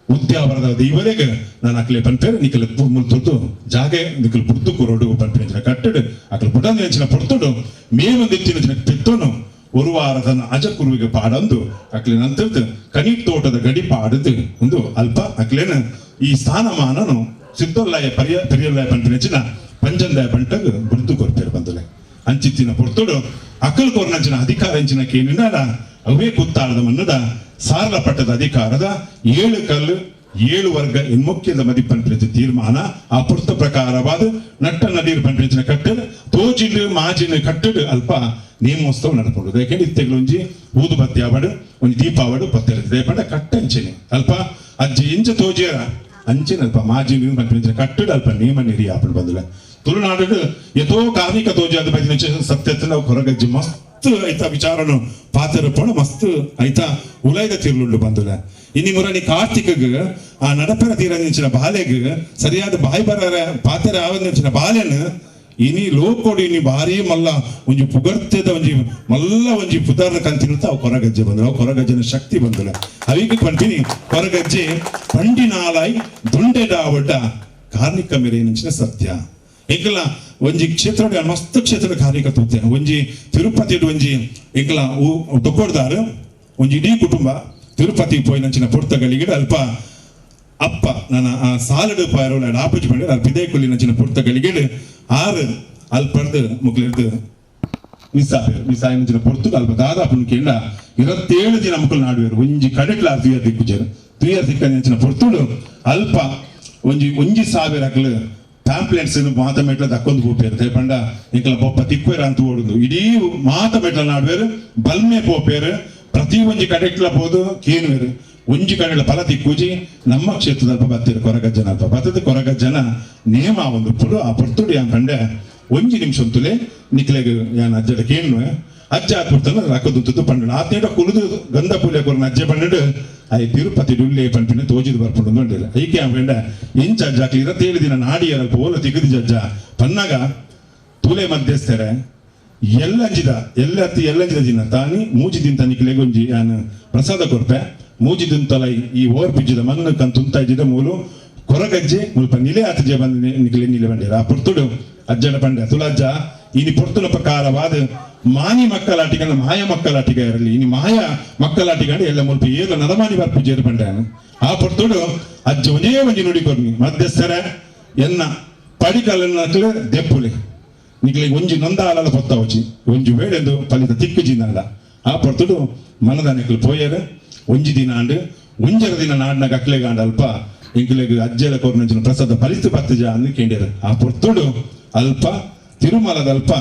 ಉದ್ಯಾವರದ ದೀವರೆಗೆ ನಾನು ಅಕಲೆ ಪನ್ಪೇರು ನಿಕಲ ಮುಲ್ತುರ್ದು ಜಾಗೆ ನಿಕಲ್ ಪುರ್ತು ಕೊರಡು ಪನ್ಪಿನಂಚಿನ ಕಟ್ಟಡು ಅಕಲ್ ಪುಟಂದಿನಂಚಿನ ಪೊರ್ತುಡು ಮೇವೊಂದಿತ್ತಿನಂಚಿನ ಪೆತ್ತೋನು ಒಂದು ವಾರ ತನ್ನ ಅಜ ಕುರುವಿಗೆ ಪಾಡಂದು ಅಕ್ಲೆ ನಂತರದ ಕನೀಟ್ ತೋಟದ ಗಡಿ ಪಾಡದು ಒಂದು ಅಲ್ಪ ಅಕ್ಲೇನ ಈ ಸ್ಥಾನಮಾನನು ಸಿದ್ದೊಲ್ಲಾಯ ಪರಿಯಲ್ಲಾಯ ಪನ್ಪಿನಂಚಿನ ಪಂಜಂದಾಯ ಬಂಟಗ್ ಬುರ್ದು ಕೊರ್ಪೇರು ಬಂದಲೆ ಅಂಚಿತ್ತಿನ ಪೊರ್ತುಡು ಅಕಲ್ ಕೊರ್ನಂಚಿನ ಅಧಿಕಾರ ಅಂಚಿನ ಕೇನಿನ ಅವೇ ಕುತ್ತಾಳದ ಮನ್ನದ ಸಾರಲ ಪಟ್ಟದ ಅಧಿಕಾರದ 7 ಕಲ್ಲು 7 ವರ್ಗ ಇನ್ಮುಖ್ಯದ ಮದಿಪ್ಪನ್ ತೀರ್ಮಾನ ಆ ಪುರ್ತ ಪ್ರಕಾರವಾದ ನಟ್ಟ ನಡೀರ್ ಪಂಪಿನ ಕಟ್ಟಡು ತೋಜಿಲು ಮಾಜಿನ ಕಟ್ಟಡು ಅಲ್ಪ ನೇಮೋತ್ಸವ ನಡ್ಕೊಂಡು ಯಾಕೆಂದ್ರೆ ಇತ್ತೆಗಳೊಂಜಿ ಊದು ಬತ್ತಿ ಅವಡು ಒಂಜಿ ದೀಪಾವಡು ಪತ್ತೆರದೆ ಪಂಡ ಕಟ್ಟಂಚೆನೆ ಅಲ್ಪ ಅಜ್ಜಿ ಇಂಚ ತೋಜಿಯರ ಅಂಚಿನ ಅಲ್ಪ ಮಾಜಿನ ಪಂಪಿನ ಕಟ್ಟಡು ಅಲ್ಪ ನೇಮ ನೆರಿ ಆಪಡು ಬಂದಲೆ ತುಳುನಾಡು ಯಥೋ ಕಾರ್ಮಿಕ ತೋಜಾದ ಬದಿನ ಸತ್ಯತ್ತ ನಾವು ಕೊರಗಜ್ಜಿ ಮಸ್ತ್ ಐತ ವಿಚಾರನು ಪಾತ್ರ ಪೋಣ ಮಸ್ತ್ ಐತ ಉಲೈದ ತಿರುಳುಂಡು ಬಂದಲೆ ಇನಿ ಮುರಣಿ ಕಾರ್ತಿಕಗ್ ಆ ನಡಪರ ತೀರಂಚಿನ ಬಾಲೆಗ್ ಸರಿಯಾದ ಬಾಯಿ ಬರ ಪಾತ್ರ ಆವಂಚಿನ ಬಾಲೆನ್ ಇನಿ ಲೋಕೋಡು ಇನಿ ಭಾರಿ ಮಲ್ಲ ಒಂಜಿ ಪುಗರ್ತೆದ ಒಂಜಿ ಮಲ್ಲ ಒಂಜಿ ಪುದಾರ್ನ ಕಂತಿನುತ್ತ ಅವು ಕೊರಗಜ್ಜೆ ಬಂದಳು ಅವು ಕೊರಗಜ್ಜನ ಶಕ್ತಿ ಬಂದಳು ಅವಿಗೆ ಪಂಟಿನಿ ಕೊರಗಜ್ಜೆ ಪಂಡಿನಾಲಾಯ್ ದುಂಡೆಡಾವಡ್ಡ ಕಾರ್ಣಿಕ ಮೇರೆನಂಚಿನ ಸತ್ಯ ಎಂಕಲ ಒಂಜಿ ಕ್ಷೇತ್ರ ಮಸ್ತ್ ಕ್ಷೇತ್ರ ಕಾರ್ಣಿಕ ತೂತೆ ಒಂಜಿ ತಿರುಪತಿ ಒಂಜಿ ಎಂಕಲ ದೊಕ್ಕೊಡ್ದಾರು ಒಂಜಿ ಇಡೀ ಕುಟುಂಬ ತಿರುಪತಿ ಪೋಯಿನಂಚಿನ ಪೊರ್ತಗಳಿಗೆ ಅಲ್ಪ ಅಪ್ಪ ನನ್ನ ಆ ಸಾಲಡು ಪಾಯರೋಳ ಆಪುಜಿ ಪಂಡ ಅಲ್ಪ ಕೊಲ್ಲಿನಂಚಿನ ಪೊರ್ತಗಳಿಗೆ ಆರು ಅಲ್ಪರ್ದು ಮುಕ್ಲಿರ್ದು ಮಿಸ್ ಆಪೇರು ಮಿಸ್ ಆಯಿನಂಚಿನ ಪೊರ್ತು ಅಲ್ಪ ದಾದಾಪುನ ಕೇಂದ್ರ 27 ದಿನ ಮುಕ್ಕಲು ನಾಡುವೇರು ಒಂಜಿ ಕಡೆಟ್ಲ ತುಯರ್ ದಿಕ್ಕುಜರು ತುಯರ್ ದಿಕ್ಕಂಚಿನ ಪೊರ್ತುಡು ಅಲ್ಪ ಒಂಜಿ ಒಂಜಿ ಸಾವಿರ ಅಕ್ಲು ಪ್ಯಾಂಪ್ಲೆಟ್ಸ್ ಮಾತ ಮೆಟ್ಲ ದಕ್ಕೊಂದು ಪೋಪೇರು ಪಂಡ ಇಂಕಲ ಬೊಪ್ಪ ತಿಕ್ವೇರ ಅಂತ ಓಡುದು ಇಡೀ ಮಾತ ಮೆಟ್ಲ ನಾಡುವೇರು ಬಲ್ಮೆ ಪೋಪೇರು ಪ್ರತಿ ಒಂಜಿ ಕಡೆಟ್ಲ ಪೋದು ಕೇನುವೇರು ಒಂಜಿ ಕಡೆಗಳ ಫಲ ತಿಕ್ಕೂಜಿ ನಮ್ಮ ಕ್ಷೇತ್ರದ ಅಲ್ಪ ಬತ್ತಿರು ಕೊರಗಜ್ಜನ ಅಲ್ಪ ಬತ್ತದ ಕೊರಗಜ್ಜನ ನೇಮ ಒಂದು ಪುಡು ಆ ಪೊರ್ತುಡು ಯಾನ್ ಪಂಡೆ ಒಂಜಿ ನಿಮಿಷ ಅಂತಲೇ ನಿಕ್ಲೆಗ್ ಯಾನ್ ಅಜ್ಜಡ ಕೇನುವೆ ಅಜ್ಜ ಆತ್ಮರ್ತನ ರಕ್ಕದುಂತದ್ದು ಪಂಡ ಆತೇಟ ಕುಲಿದು ಗಂಧ ಪೂಲೆ ಕೊರನ ಅಜ್ಜೆ ಪಂಡು I Tirupati ಡುಲ್ಲೆ ಪಂಪಿನ ತೋಜಿದು ಬರ್ಪುಂಡು ಅಂದಿಲ್ಲ ಐಕೆ ಪಂಡ ಇಂಚ ಅಜ್ಜ ಅಕ್ಲಿ 27 ದಿನ ನಾಡಿಯರ ಪೋಲ ತಿಗದಿ ಅಜ್ಜ ಪನ್ನಾಗ ತುಲೆ ಮಧ್ಯಸ್ಥರೆ ಎಲ್ಲಂಜಿದ ಎಲ್ಲತ್ತಿ ಎಲ್ಲಂಜಿದ ದಿನ ತಾನಿ ಮೂಜಿ ದಿನ ತನಿಕ್ಲೆಗ್ ಒಂಜಿ ಯಾನ್ ಪ್ರಸಾದ ಕೊರ್ಪೆ ಮೂಜಿ ದಿನ ಈ ಓರ್ ಬಿಜ್ಜಿದ ಮಣ್ಣು ಕನ್ ತುಂತ ಇದ್ದಿದ ಮೂಲು ಕೊರಗಜ್ಜೆ ಮುಲ್ಪ ನಿಲೆ ಆತಜೆ ಬಂದು ನಿಕ್ಲೆ ನಿಲೆ ಬಂಡಿರ ಆ ಪೊರ್ತುಡು ಅಜ್ಜನ ಪಂಡ ತುಲಜ್ಜ ಇನಿ ಪೊರ್ತುನ ಪ್ರಕಾರವಾದ ಮಾನಿ ಮಕ್ಕಳಾಟಿಗಂಡ ಮಾಯ ಮಕ್ಕಳಾಟಿಗ ಇರಲಿ ಇನಿ ಮಾಯ ಮಕ್ಕಳಾಟಿಗಂಡ ಎಲ್ಲ ಮುಲ್ಪ ಏಲ ನರಮಾನಿ ಬರ್ಪು ಜೇರು ಪಂಡ್ಯಾನು ಆ ಪೊರ್ತುಡು ಅಜ್ಜ ಒಂಜೇ ಒಂಜಿ ನುಡಿ ಕೊರ್ನಿ ಮಧ್ಯಸ್ಥರ ಎನ್ನ ಪಡಿಕಲ್ಲನ ದೆಪ್ಪುಲೆ ನಿಕ್ಲೆಗ್ ಒಂಜಿ ನೊಂದಾಲಲ ಪೊತ್ತಾವಚಿ ಒಂಜಿ ವೇಳೆಂದು ಫಲಿತ ತಿಕ್ಕುಜಿಂದಂಡ ಆ ಪೊರ್ತುಡು ಮನದ ನಿಕ್ಲು ಪೋಯೆರ್ ಒಂಜಿ ದಿನ ಆಂಡ್ ಒಂಜರ ದಿನ ನಾಡ್ನಾಗ ಅಕ್ಲೆಗಾಂಡ ಅಲ್ಪ ಎಂಕ್ಲೆಗ್ ಅಜ್ಜೆಲ ಕೊರ್ನಂಚಿನ ಪ್ರಸಾದ ಫಲಿತ ಪತ್ತುಜ ಅಂದ್ ಕೇಂಡ್ಯೆರ್ ಆ ಪೊರ್ತುಡು ಅಲ್ಪ ತಿರುಮಲದಲ್ಪ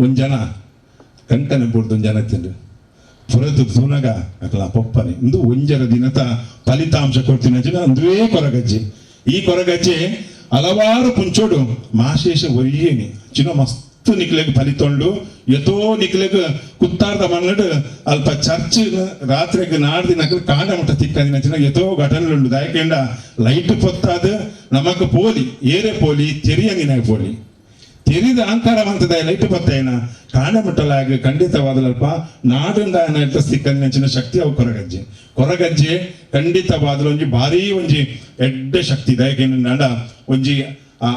ಒಂಜನ ಕಂಕನೆ ಬೂರ್ದು ಒಂಜನ ತಿಂಡು ಪುರತು ತೂನಗ ಅಕಲ ಪೊಪ್ಪನೆ ಇಂದು ಒಂಜರ ದಿನತ ಫಲಿತಾಂಶ ಕೊಡ್ತಿನಂಚಿನ ಅಂದುವೇ ಕೊರಗಜ್ಜಿ ಈ ಕೊರಗಜ್ಜೆ ಹಲವಾರು ಪುಂಚೋಡು ಮಾಶೇಷ ಒರಿಯೇನಿ ಚಿನ್ನ ಮಸ್ತ್ ನಿಕ್ಲೆಗ್ ಫಲಿತೊಂಡು ಎತೋ ನಿಕ್ಲೆಗ್ ಕುತ್ತಾರ್ದ ಮಣ್ಣಡು ಅಲ್ಪ ಚರ್ಚ್ ರಾತ್ರಿಗೆ ನಾಡ್ದಿನಕಲ್ ಕಾಂಡ ಮುಟ್ಟ ತಿಕ್ಕಂದಿನಂಚಿನ ಎತೋ ಘಟನೆಲುಂಡು ದಾಯಕೆಂಡ ಲೈಟ್ ಪೊತ್ತಾದ ನಮಕ್ ಪೋಲಿ ಏರೆ ಪೋಲಿ ತೆರಿಯಂಗಿನ ಪೋಲಿ ತೆರಿದ ಅಹಂಕಾರ ಮಂತದ ಲೈಟ್ ಪತ್ತೇನ ಕಾಂಡ ಮುಟ್ಟಲಾಗ ಖಂಡಿತವಾದಲಲ್ಪ ನಾಡುಂದ ಸಿಕ್ಕಂದಿನಂಚಿನ ಶಕ್ತಿ ಅವು ಕೊರಗಜ್ಜೆ ಕೊರಗಜ್ಜೆ ಖಂಡಿತವಾದಲ ಒಂಜಿ ಭಾರೀ ಒಂಜಿ ಎಡ್ಡೆ ಶಕ್ತಿ ದಾಯಕೆಂಡ ಒಂಜಿ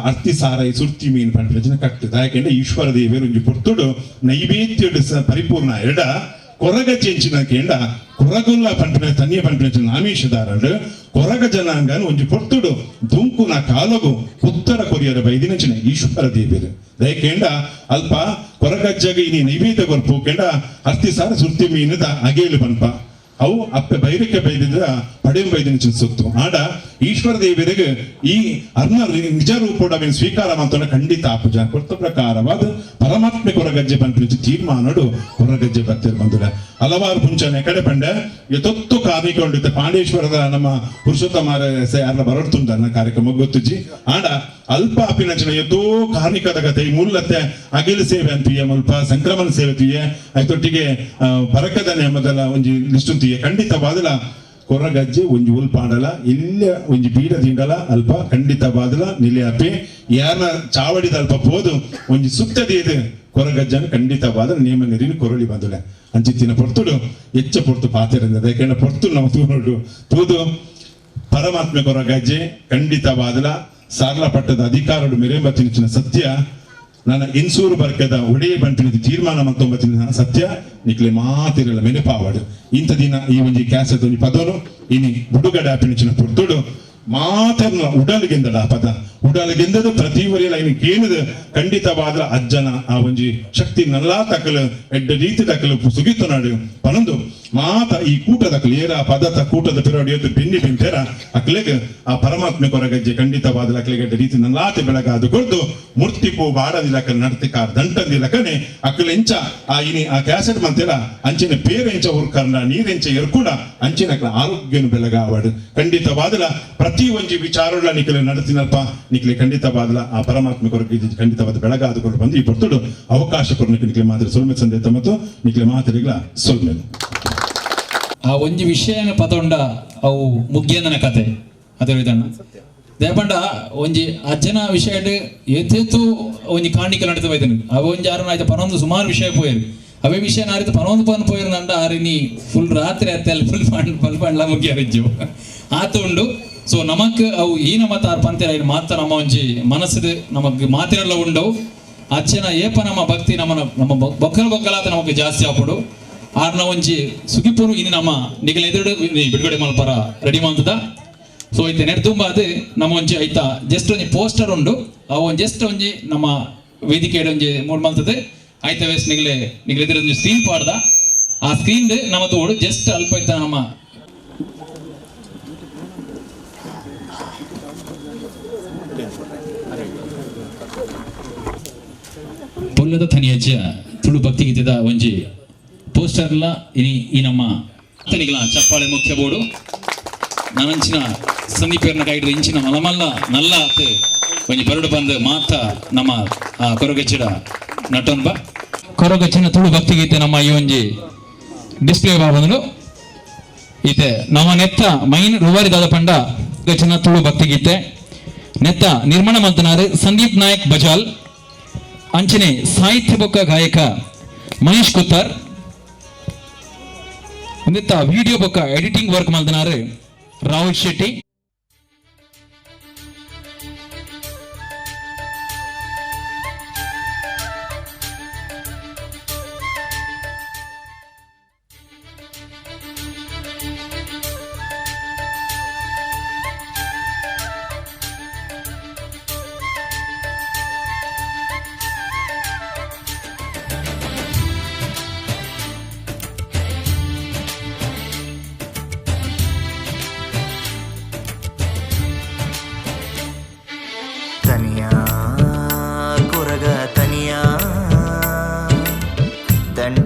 ಅರ್ತಿ ಸಾರೈ ಸುರ್ತಿ ಮೀನು ಪನ್ಪಿನ ಕಟ್ಟು ದಾಯಕೆಂಡ ಈಶ್ವರ ದೇವರು ಒಂಜಿ ಪೊರ್ತುಡು ನೈವೇದ್ಯಡು ಪರಿಪೂರ್ಣ ಎಡ ಕೊರಗಜ್ಜೆ ಎಂಚಿನ ಕೇಂಡ ಕೊರಗುಲ್ಲ ಪನ್ಪಿನ ತನ್ನಿಯ ಪನ್ಪಿನ ಆಮಿಷದಾರಡು ಕೊರಗ ಜನಾಂಗನ ಒಂಜಿ ಪೊರ್ತುಡು ದುಂಕುನ ಕಾಲಗು ಉತ್ತರ ಕೊರಿಯರ ಬೈದಿನಂಚಿನ ಈಶ್ವರ ದೇವರು ದಯಕೇಂಡ ಅಲ್ಪ ಕೊರಗಜ್ಜಗ ಇನಿ ನೈವೇದ್ಯ ಕೊರ್ಪು ಕೇಂಡ ಅರ್ತಿ ಸಾರ ಸುರ್ತಿ ಮೀನದ ಅಗೇಲು ಪನ್ಪ ಅವು ಅಪ್ಪೆ ಬೈರಕ್ಕೆ ಬೈದಿದ್ರ ಪಡೆಂ ಬೈದಿನ ಸೊತ್ತು ಆಡ ಈಶ್ವರ ದೇವರಿಗೆ ಈ ಅರ್ಣ ನಿಜ ರೂಪೋಡ ಅವೇನು ಸ್ವೀಕಾರ ಮಾಡ್ತಾನೆ ಖಂಡಿತ ಆಪುಜ ಕೊರ್ತ ಪ್ರಕಾರವಾದ ಪರಮಾತ್ಮೆ ಕೊರಗಜ್ಜೆ ಪನ್ಪಿನ ತೀರ್ಮಾನಡು ಕೊರಗಜ್ಜೆ ಬರ್ತಿರ್ ಬಂದುಡ ಹಲವಾರು ಪುಂಚನೆ ಕಡೆ ಪಂಡೆ ಯಥೊತ್ತು ಕಾರ್ಣಿಕೊಂಡಿದ್ದ ಪಾಂಡೇಶ್ವರದ ನಮ್ಮ ಪುರುಷೋತ್ತಮ ಯಾರ ಬರಡ್ತುಂಡ ನನ್ನ ಕಾರ್ಯಕ್ರಮ ಗೊತ್ತುಜಿ ಆಡ ಅಲ್ಪ ಅಪಿನಂಚಿನ ಯಥೋ ಕಾರ್ಣಿಕದ ಕತೆ ಈ ಮೂಲತ್ತೆ ಅಗಿಲ ಸೇವೆ ಅಂತೀಯ ಮುಲ್ಪ ಸಂಕ್ರಮಣ ಸೇವೆ ತೀಯ ಐತೊಟ್ಟಿಗೆ ಬರಕದನೆ ಮೊದಲ ಒಂಜಿ ಲಿಸ್ಟ್ ತೀಯ ಖಂಡಿತವಾದಲ ಕೊರಗಜ್ಜೆ ಒಂಜಿ ಉಲ್ಪಾಡಲ ಇಲ್ಲ ಒಂಜಿ ಬೀಡ ತಿಂಡಲ ಅಲ್ಪ ಖಂಡಿತವಾದಲ ನಿಲೆ ಅಪ್ಪಿ ಯಾರ ಚಾವಡಿದ ಅಲ್ಪ ಪೋದು ಒಂಜಿ ಸುತ್ತದೀದು ಕೊರಗಜ್ಜನ ಖಂಡಿತವಾದ ನೇಮ ನೆರಿನ ಕೊರಳಿ ಬಂದುಲೆ ಅಂಚಿತ್ತಿನ ಪೊರ್ತುಡು ಎಚ್ಚ ಪೊರ್ತು ಪಾತೆರಂದ ಯಾಕೆಂದ್ರೆ ಪೊರ್ತು ನಾವು ತೂನೋಡು ತೂದು ಪರಮಾತ್ಮ ಕೊರಗಜ್ಜೆ ಖಂಡಿತವಾದಲ ಸಾರ್ಲ ಪಟ್ಟದ ಅಧಿಕಾರಡು ಮೆರೆಂಬತ್ತಿನ ಸತ್ಯ ನನ್ನ ಇನ್ಸೂರು ಬರ್ಕದ ಒಡೆಯ ಬಂಟಿನ ತೀರ್ಮಾನ ಮಂತೊಂಬತ್ತಿನ ಸತ್ಯ ನಿಕ್ಲೆ ಮಾತಿರಲ್ಲ ಮೆನೆಪಾವಡು ಇಂಥ ದಿನ ಈ ಒಂಜಿ ಕ್ಯಾಸೆಟ್ ಒಂಜಿ ಪದನು ಇನಿ ಬುಡುಗಡೆ ಆಪಿನಿಚಿನ ಪೊರ್ತುಡು ಮಾತನ್ನ ಉಡಲ್ಗೆಂದಡ ಆ ಪದ ಉಡಲ್ಗೆಂದದು ಪ್ರತಿ ವರಿಯಲ ಇನ್ನು ಕೇನದು ಖಂಡಿತವಾದ ಅಜ್ಜನ ಆ ಒಂಜಿ ಶಕ್ತಿ ನಲ್ಲಾ ತಕಲು ಎಡ್ಡ ರೀತಿ ತಕಲು ಸುಗಿತು ನಾಡು ಪನೊಂದು ಮಾತ ಈ ಕೂಟದ ಏರ ಪದತ ಕೂಟದ ಪಿರೋಡಿ ಎದ್ದು ಬೆನ್ನಿ ಬಿಂತೆರ ಅಕ್ಲೆಗ್ ಆ ಪರಮಾತ್ಮೆ ಕೊರಗಜ್ಜೆ ಖಂಡಿತವಾದ ಅಕ್ಲೆಗೆ ಎಡ್ಡ ರೀತಿ ನಲ್ಲಾತಿ ಬೆಳಗಾದು ಕೊಡ್ದು ಮೂರ್ತಿ ಪೂ ಬಾಡದಿಲಕ ನಡ್ತಿಕಾರ ದಂಟದಿಲಕನೆ ಅಕ್ಲೆಂಚ ಆ ಇನಿ ಆ ಕ್ಯಾಸೆಟ್ ಮಂತೆರ ಅಂಚಿನ ಪೇರೆಂಚ ಉರ್ಕರ್ನ ನೀರೆಂಚ ಎರ್ಕುಡ ಅಂಚಿನ ಅಕ್ಲ ಆರೋಗ್ಯನು ಬೆಳಗಾವಡು ಖಂಡಿತವಾದಲ ಪ್ರತಿ ಒಂಜಿ ವಿಚಾರಗಳ ನಿಖಲೆ ನಡತಿನಲ್ಪ ನಿಖಲೆ ಖಂಡಿತವಾದಲ ಆ ಪರಮಾತ್ಮ ಕೊರಗೆ ಖಂಡಿತವಾದ ಬೆಳಗಾದು ಕೊಂಡು ಬಂದು ಈ ಪೊರ್ತುಡು ಅವಕಾಶ ಕೊರನಿಗೆ ನಿಖಲೆ ಮಾತ್ರ ಸೊಲ್ಮೆ ಸಂದೇತ ಮತ್ತು ನಿಖಲೆ ಮಾತರಿಗಳ ಸೊಲ್ಮೆನು. ಆ ಒಂಜಿ ವಿಷಯನ ಪದೊಂಡ ಅವು ಮುಗ್ಯಂದನ ಕತೆ ಅದೇ ವಿಧಾನ ದೇಪಂಡ ಒಂಜಿ ಅಜ್ಜನ ವಿಷಯ ಏತೇತು ಒಂಜಿ ಕಾಣಿಕೆ ನಡೀತಾ ಬೈದನು ಅವ ಒಂಜಿ ಆರನ ಆಯ್ತು ಪನೊಂದು ಸುಮಾರು ವಿಷಯ ಪೋಯರು ಅವೇ ವಿಷಯ ನಾರಿತ ಪನೊಂದು ಪನ್ ಪೋಯರು ನಂಡ ಆರಿನಿ ಫುಲ್ ರಾತ್ರಿ ಅತ್ತೆ ಫುಲ್ ಫಂಡ್ ಫುಲ್ ಫಂಡ್ಲ ಮುಗಿಯರಿಜ್ಜು ಆತ ಉಂಡು. ಸೊ ನಮಕ್ ಅವು ಈ ನಮ್ಮ ತಾರ್ ಪಂತೆರ ಮಾತ್ರ ನಮ್ಮ ಒಂಜಿ ಮನಸ್ಸು ನಮಗ್ ಮಾತಿರಲ್ಲ ಉಂಡವು ಅಚ್ಚನ ಏಪ ನಮ್ಮ ಭಕ್ತಿ ನಮ್ಮನ ನಮ್ಮ ಬೊಕ್ಕಲ ಬೊಕ್ಕಲಾತ ನಮಕ್ ಜಾಸ್ತಿ ಆಪುಡು ಆರ್ನ ಒಂಜಿ ಸುಗಿಪುರು ಇನ್ನು ನಮ್ಮ ನಿಗಲ ಎದುರು ಬಿಡುಗಡೆ ಮಲ್ಪರ ರೆಡಿ ಮಾಡ್ತದ. ಸೊ ಐತೆ ನೆಟ್ ತುಂಬ ಅದು ನಮ್ಮ ಒಂಜಿ ಐತಾ ಜಸ್ಟ್ ಒಂಜಿ ಪೋಸ್ಟರ್ ಉಂಡು ಅವು ಒಂಜಿ ಜಸ್ಟ್ ಒಂಜಿ ನಮ್ಮ ವೇದಿಕೆ ಒಂಜಿ ಮೂಡ್ ಮಲ್ತದೆ ಐತ ವೇಸ್ಟ್ ನಿಗಲೆ ನಿಗಲ ಎದುರು ಒಂಜಿ ಸ್ಕ್ರೀನ್ ಪಾಡ್ದ ಆ ಸ್ಕ್ರೀನ್ ನಮ್ಮ ತೋಡು ಜಸ್ಟ್ ಅಲ್ಪ ಐತ ನಮ್ಮ ಪೊಲ್ಲದ ತನಿಯಜ್ಜ ತುಳು ಭಕ್ತಿ ಗೀತೆದ ಒಂಜಿ ಪೋಸ್ಟರ್ಲ ಇನಿ ಈ ನಮ್ಮ ತನಿಗಳ ಚಪ್ಪಾಳೆ ಮುಖ್ಯ ಬೋರ್ಡು ನಾನಂಚಿನ ಸಂದೀಪೇರ್ನ ಕೈಡ್ ಇಂಚಿನ ಮಲಮಲ್ಲ ನಲ್ಲ ಆತ್ ಒಂಜಿ ಬರಡು ಬಂದು ಮಾತ ನಮ್ಮ ಆ ಕೊರಗಚ್ಚಿಡ ನಟೊನ್ಬ ಕೊರಗಚ್ಚಿನ ತುಳು ಭಕ್ತಿಗೀತೆ ನಮ್ಮ ಈ ಒಂಜಿ ಡಿಸ್ಪ್ಲೇ ಬಂದು ಈತೆ ನಮ್ಮ ನೆತ್ತ ಮೈನ್ ರೂವಾರಿ ದಾದ ಪಂಡ ಗಚ್ಚಿನ ತುಳು ಭಕ್ತಿಗೀತೆ ನೆತ್ತ ನಿರ್ಮಾಣ ಮಂತನಾರು ಸಂದೀಪ್ ನಾಯಕ್ ಬಜಾಲ್ ಅಂಚನೆ ಸಾಹಿತ್ಯ ಬೊಕ್ಕ ಗಾಯಕ ಮಹೇಶ್ ಕುತ್ತಾರ್ ಒಂದಿತ್ತ ವಿಡಿಯೋ ಬೊಕ್ಕ ಎಡಿಟಿಂಗ್ ವರ್ಕ್ ಮಲ್ದನಾರು ರಾಹುಲ್ ಶೆಟ್ಟಿ.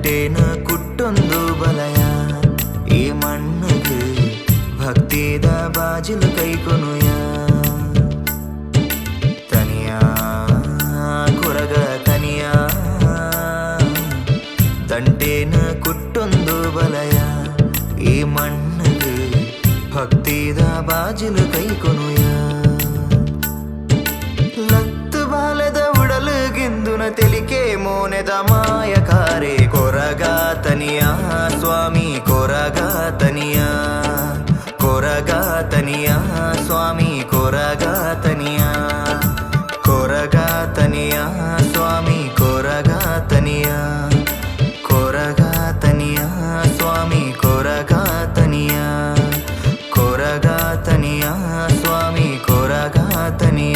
ದಂಟೇನ ಕುಟ್ಟೊಂದು ಬಲಯ ಈ ಮಣ್ಣುಗು ಭಕ್ತಿದ ಬಾಜಿಲು ಕೈಕೊನುಯ ತನಿಯ ಕೊರಗ ತನಿಯ ದಂಟೇನ ಕುಟ್ಟೊಂದು ಬಲಯ ಈ ಮಣ್ಣುಗು ಭಕ್ತಿದ ಬಾಜಿಲು ಕೈಕೊನುಯ ಲತ್ತು ಬಾಲದ ಉಡಲುಗೆಂದುನ ತೆಲಿಕೆ ಮೋನೆದ ಮಾಯಕಾರೆ ಕೊರಗಾತನಿಯ ಸ್ವಾಮಿ ಕೊರಗಾತನಿಯ ಕೊರಗಾತನಿಯ ಸ್ವಾಮಿ ಕೊರಗಾತನಿಯ ಕೊರಗಾತನಿಯ ಸ್ವಾಮಿ ಕೊರಗಾತನಿಯ ಕೊರಗಾತನಿಯ ಸ್ವಾಮಿ ಕೊರಗಾತನಿಯ ಕೊರಗಾತನಿಯ ಸ್ವಾಮಿ ಕೊರಗಾತನಿಯ.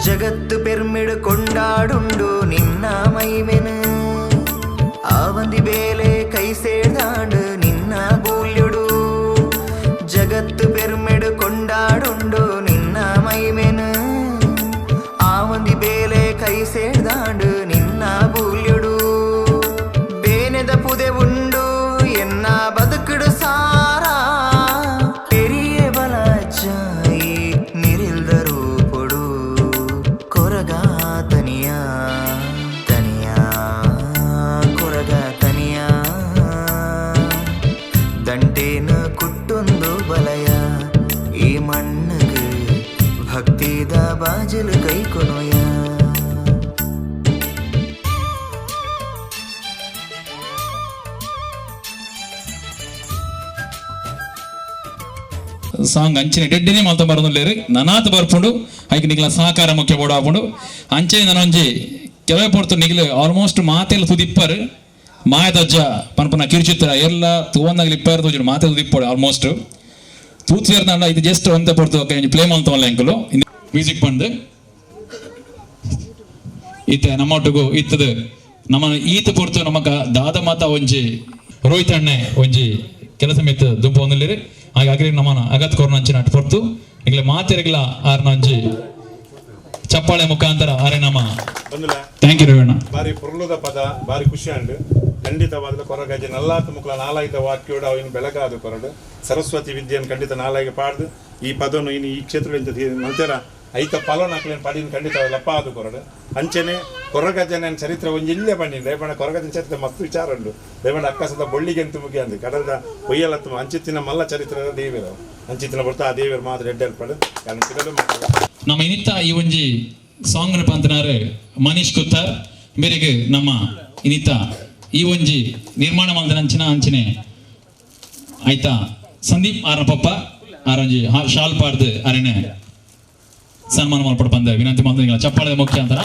ಜಗತ್ತು ಪೆರ್ಮಿಡು ಕೊಂಡಾಡುಂಡು ನಿನ್ನ ಮೈಮೆನು ಆವಂದಿ ಬೇಲೆ ಕೈ ಸೇರ್ದಾಂಡು ನಿನ್ನ ಬೂಲ್ಯುಡು ಜಗತ್ತು ಪೆರ್ಮಿಡು ಕೊಂಡಾಡುಂಡು ನಿನ್ನ ಮೈಮೆನು ಆವಂದಿ ಬೇಲೆ ಕೈ ಸೇರ್ದಾಂಡು ನಿನ್ನ ಬೂಲ್ಯುಡು ಬೇನೆದ ಪುದೆ ಉಂಡು ಎನ್ನ ಬದುಕುಡು ಸಾರಾ ಪೆರಿಯ ಬಲಚಾಯಿ ನಿರಿಲ್ದ ರೂಪೊಡು ಕೊರಗಾತನಿಯ ತನಿಯ ಕೊರಗಾತನಿಯ ದಂಟೇನ ಕುಟ್ಟೊಂದು ಬಲಯ ಈ ಮಣ್ಣುಗು ಭಕ್ತಿದ ಬಾಜಲು ಕೈಕೊನೊಯ. ಸಾಂಗ್ ಅಂಚಿನ ಡೆಡ್ಡಿನೇ ಮಲ್ತ ಬರೋದಿಲ್ಲೇರಿ ನನಾತ್ ಬರ್ಪುಂಡು ಐಕ್ ನಿಗ್ಲ ಸಹಕಾರ ಮುಖ್ಯ ಬೋಡ ಆಪುಂಡು ಅಂಚೆ ನನೊಂಜಿ ಕೆಲವೇ ಪೊರ್ತು ನಿಗ್ಲು ಆಲ್ಮೋಸ್ಟ್ ಮಾತೆಲ್ಲ ತುದಿಪ್ಪರು ಮಾಯದಜ್ಜ ಪನ್ಪನ ಕಿರುಚಿತ್ರ ಎಲ್ಲ ತೂವನ್ನಾಗಲಿ ಇಪ್ಪರು ತೋಜುಂಡು ಮಾತೆ ತುದಿಪ್ಪಡು ಆಲ್ಮೋಸ್ಟ್ ತೂತ್ವೇರ್ನಾಂಡ ಇದು ಜಸ್ಟ್ ಒಂತೆ ಪೊರ್ತು ಒಂಜಿ ಪ್ಲೇ ಮಲ್ತವಲ್ಲ ಎಂಕುಲು ಮ್ಯೂಸಿಕ್ ಬಂದು ಇತ್ತೆ ನಮ್ಮೊಟ್ಟಿಗೂ ಇತ್ತದು ನಮ್ಮ ಈತ ಪೊರ್ತು ನಮಕ ದಾದ ಮಾತ ಒಂಜಿ ರೋಹಿತ್ ಅಣ್ಣೆ ಒಂಜಿ ಕೆಲಸ ಮಿತ್ತ ದುಂಬು ಒಂದಿಲ್ಲಿರಿ ಹಾಗಾಗಿ ನಮ್ಮನ ಅಗತ್ ಕೊರ್ನಂಚಿನ ಅಟ್ ಪೊರ್ತು ಈಗಲೇ ಮಾತೆರಗ್ಲ ಆರ್ನ ಒಂಜಿ ಚಪ್ಪಾಳೆ ಮುಖಾಂತರ ಆರೆ ನಮ್ಮ ಬಂದುಲ thank you ರವಿಣ್ಣ. ಬಾರಿ ಪೊರ್ಲುದ ಪದ ಬಾರಿ ಖುಷಿ ಅಂಡ್ ಖಂಡಿತವಾದ ಕೊರಗಜ್ಜೆ ನಲ್ಲಾತ ಮುಕ್ಲ ನಾಲಾಯ್ದ ವಾಕ್ಯೋಡು ಅವಿನ ಬೆಳಗಾದು ಕೊರಡು ಸರಸ್ವತಿ ವಿದ್ಯೆಯನ್ನು ಖಂಡಿತ ನಾಲಾಯಿಗೆ ಪಾಡ್ದು ಈ ಪದವನ್ನು ಇನ್ನು ಈ ಕ್ಷೇತ್ರದಿಂದ ಮಲ್ತೇರ ಐತ ಫಲನ ಪಡಿನ ಖಂಡಿತ ಲಪ್ಪ ಅದು ಕೊರಡು ಅಂಚೆನೆ ಕೊರಗಜ್ಜನ ಚರಿತ್ರೆ ಒಂಜಿ ಇಲ್ಲೇ ಬನ್ನಿ ದೇವಣ್ಣ ಕೊರಗಜ್ಜನ ಚರಿತ್ರೆ ಮಸ್ತ್ ವಿಚಾರ ಉಂಡು ದೇವಣ್ಣ ಅಕ್ಕಸದ ಬೊಳ್ಳಿಗೆಂತು ಮುಗಿ ಅಂದು ಕಡಲ್ದ ಒಯ್ಯಲತ್ತು ಅಂಚಿತ್ತಿನ ಮಲ್ಲ ಚರಿತ್ರೆ ದೇವಿರು ಅಂಚಿತ್ತಿನ ಬರ್ತಾ ಆ ದೇವರು ಮಾತ್ರ ಎಡ್ಡೆಲ್ ಪಡು ನಮ್ಮ ಇನ್ನಿತ್ತ ಈ ಒಂಜಿ ಸಾಂಗ್ ಪಂತನಾರು ಮನೀಶ್ ಕುತ್ತಾರ್ ಮೇರೆಗೆ ನಮ್ಮ ಇನ್ನಿತ್ತ ಈ ಒಂಜಿ ನಿರ್ಮಾಣ ಮಲ್ದಿನ ಅಂಚನೆ ಆಯ್ತಾ ಸಂದೀಪ್ ಆರ್ನ ಪಪ್ಪ ಆರೊಂಜಿ ಶಾಲ್ ಪಾಡ್ದು ಅರೆನೆ ಸನ್ಮಾನ ಮಲ್ಪಡ ಬಂದ ವಿನಂತಿ ಮಾಡ್ತೀನಿ ಚಪ್ಪಾಳೆ ಮುಖ್ಯಾಂತರ.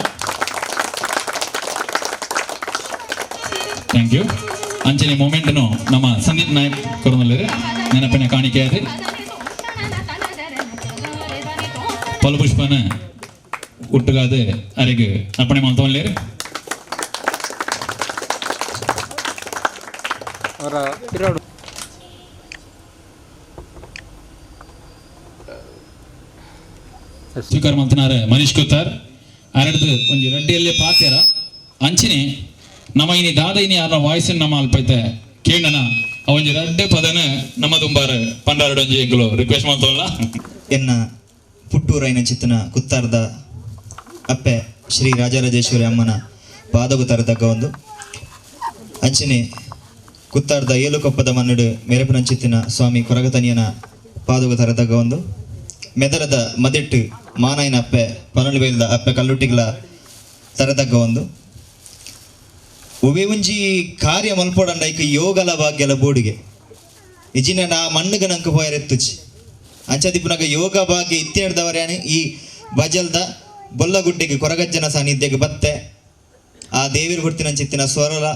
Thank you. ಅಂಚನೆ ಮೊಮೆಂಟ್ನು ನಮ್ಮ ಸಂದೀಪ್ ನಾಯಕ್ ಕೊರನಲ್ಲಿ ನೆನಪಿನ ಕಾಣಿಕೆ ಅದು ಫಲಪುಷ್ಪನ ಒಟ್ಟುಗಾದ ಅರೆಗೆ ಅರ್ಪಣೆ ಮಾಡ್ತವಲ್ಲೇರು. ಸ್ವೀಕಾರ ಮಾಡ್ತಿನಾರೆ ಮನೀಶ್ ಕುತ್ತಾರ್ ಅರಡ್ದು ಒಂಜಿ ರಡ್ಡಿಯಲ್ಲೇ ಪಾತ್ಯರ ಅಂಚಿನಿ ನಮ್ಮ ಇನಿ ದಾದ ಇನಿ ಯಾರ ವಾಯ್ಸ್ ನಮ್ಮ ಅಲ್ಪೈತೆ ಕೇಳಣ ಒಂಜಿ ರಡ್ಡೆ ಪದನ ನಮ್ಮ ದುಂಬಾರ ಪಂಡಾರಡು ಒಂಜಿ ಎಂಕುಲು ರಿಕ್ವೆಸ್ಟ್ ಮಾಡ್ತವಲ್ಲ. ಎನ್ನ ಪುಟ್ಟೂರೈನ ಚಿತ್ತನ ಕುತ್ತಾರ್ದ ಅಪ್ಪೆ ಶ್ರೀ ರಾಜರಾಜೇಶ್ವರಿ ಅಮ್ಮನ ಪಾದಗು ತರತಕ್ಕ ಒಂದು ಅಂಚನೆ ಕುತ್ತಾರ್ದ ಏಲುಕೊಪ್ಪದ ಮನ್ನುಡು ಮೆರಪಿನಂಚಿತ್ತಿನ ಸ್ವಾಮಿ ಕೊರಗತನಿಯನ ಪಾದಗು ತರತಕ್ಕ ಒಂದು ಮೆದರದ ಮದೆಟ್ಟು ಮಾನಾಯಿನ ಅಪ್ಪೆ ಪನಳುಬೇಲ್ದ ಅಪ್ಪೆ ಕಲ್ಲುಟ್ಟಿಗ್ಲ ತರತಕ್ಕ ಒಂದು ಒವೆ ಒಂಜಿ ಕಾರ್ಯ ಮಲ್ಪೊಡಂಡ ಐಕ್ ಯೋಗಲ ಭಾಗ್ಯಲ ಬೋಡಿಗೆ ಇಜಿನ ನಾ ಮಣ್ಣುಗ ನಂಕ ಪೋಯರೆತ್ತುಚಿ ಅಂಚದಿಪ್ಪುನಗ ಯೋಗ ಭಾಗ್ಯ ಇತ್ತಿನದವರ್ಯಾನೆ ಈ ಬಜಲ್ದ ಬೊಲ್ಲಗುಡ್ಡೆಗೆ ಕೊರಗಜ್ಜನ ಸಾನ್ನಿಧ್ಯಕ್ಕೆ ಬತ್ತೆ ಆ ದೇವಿರ ಹುಡ್ತಿನಂಚಿತ್ತಿನ ಸ್ವರಲ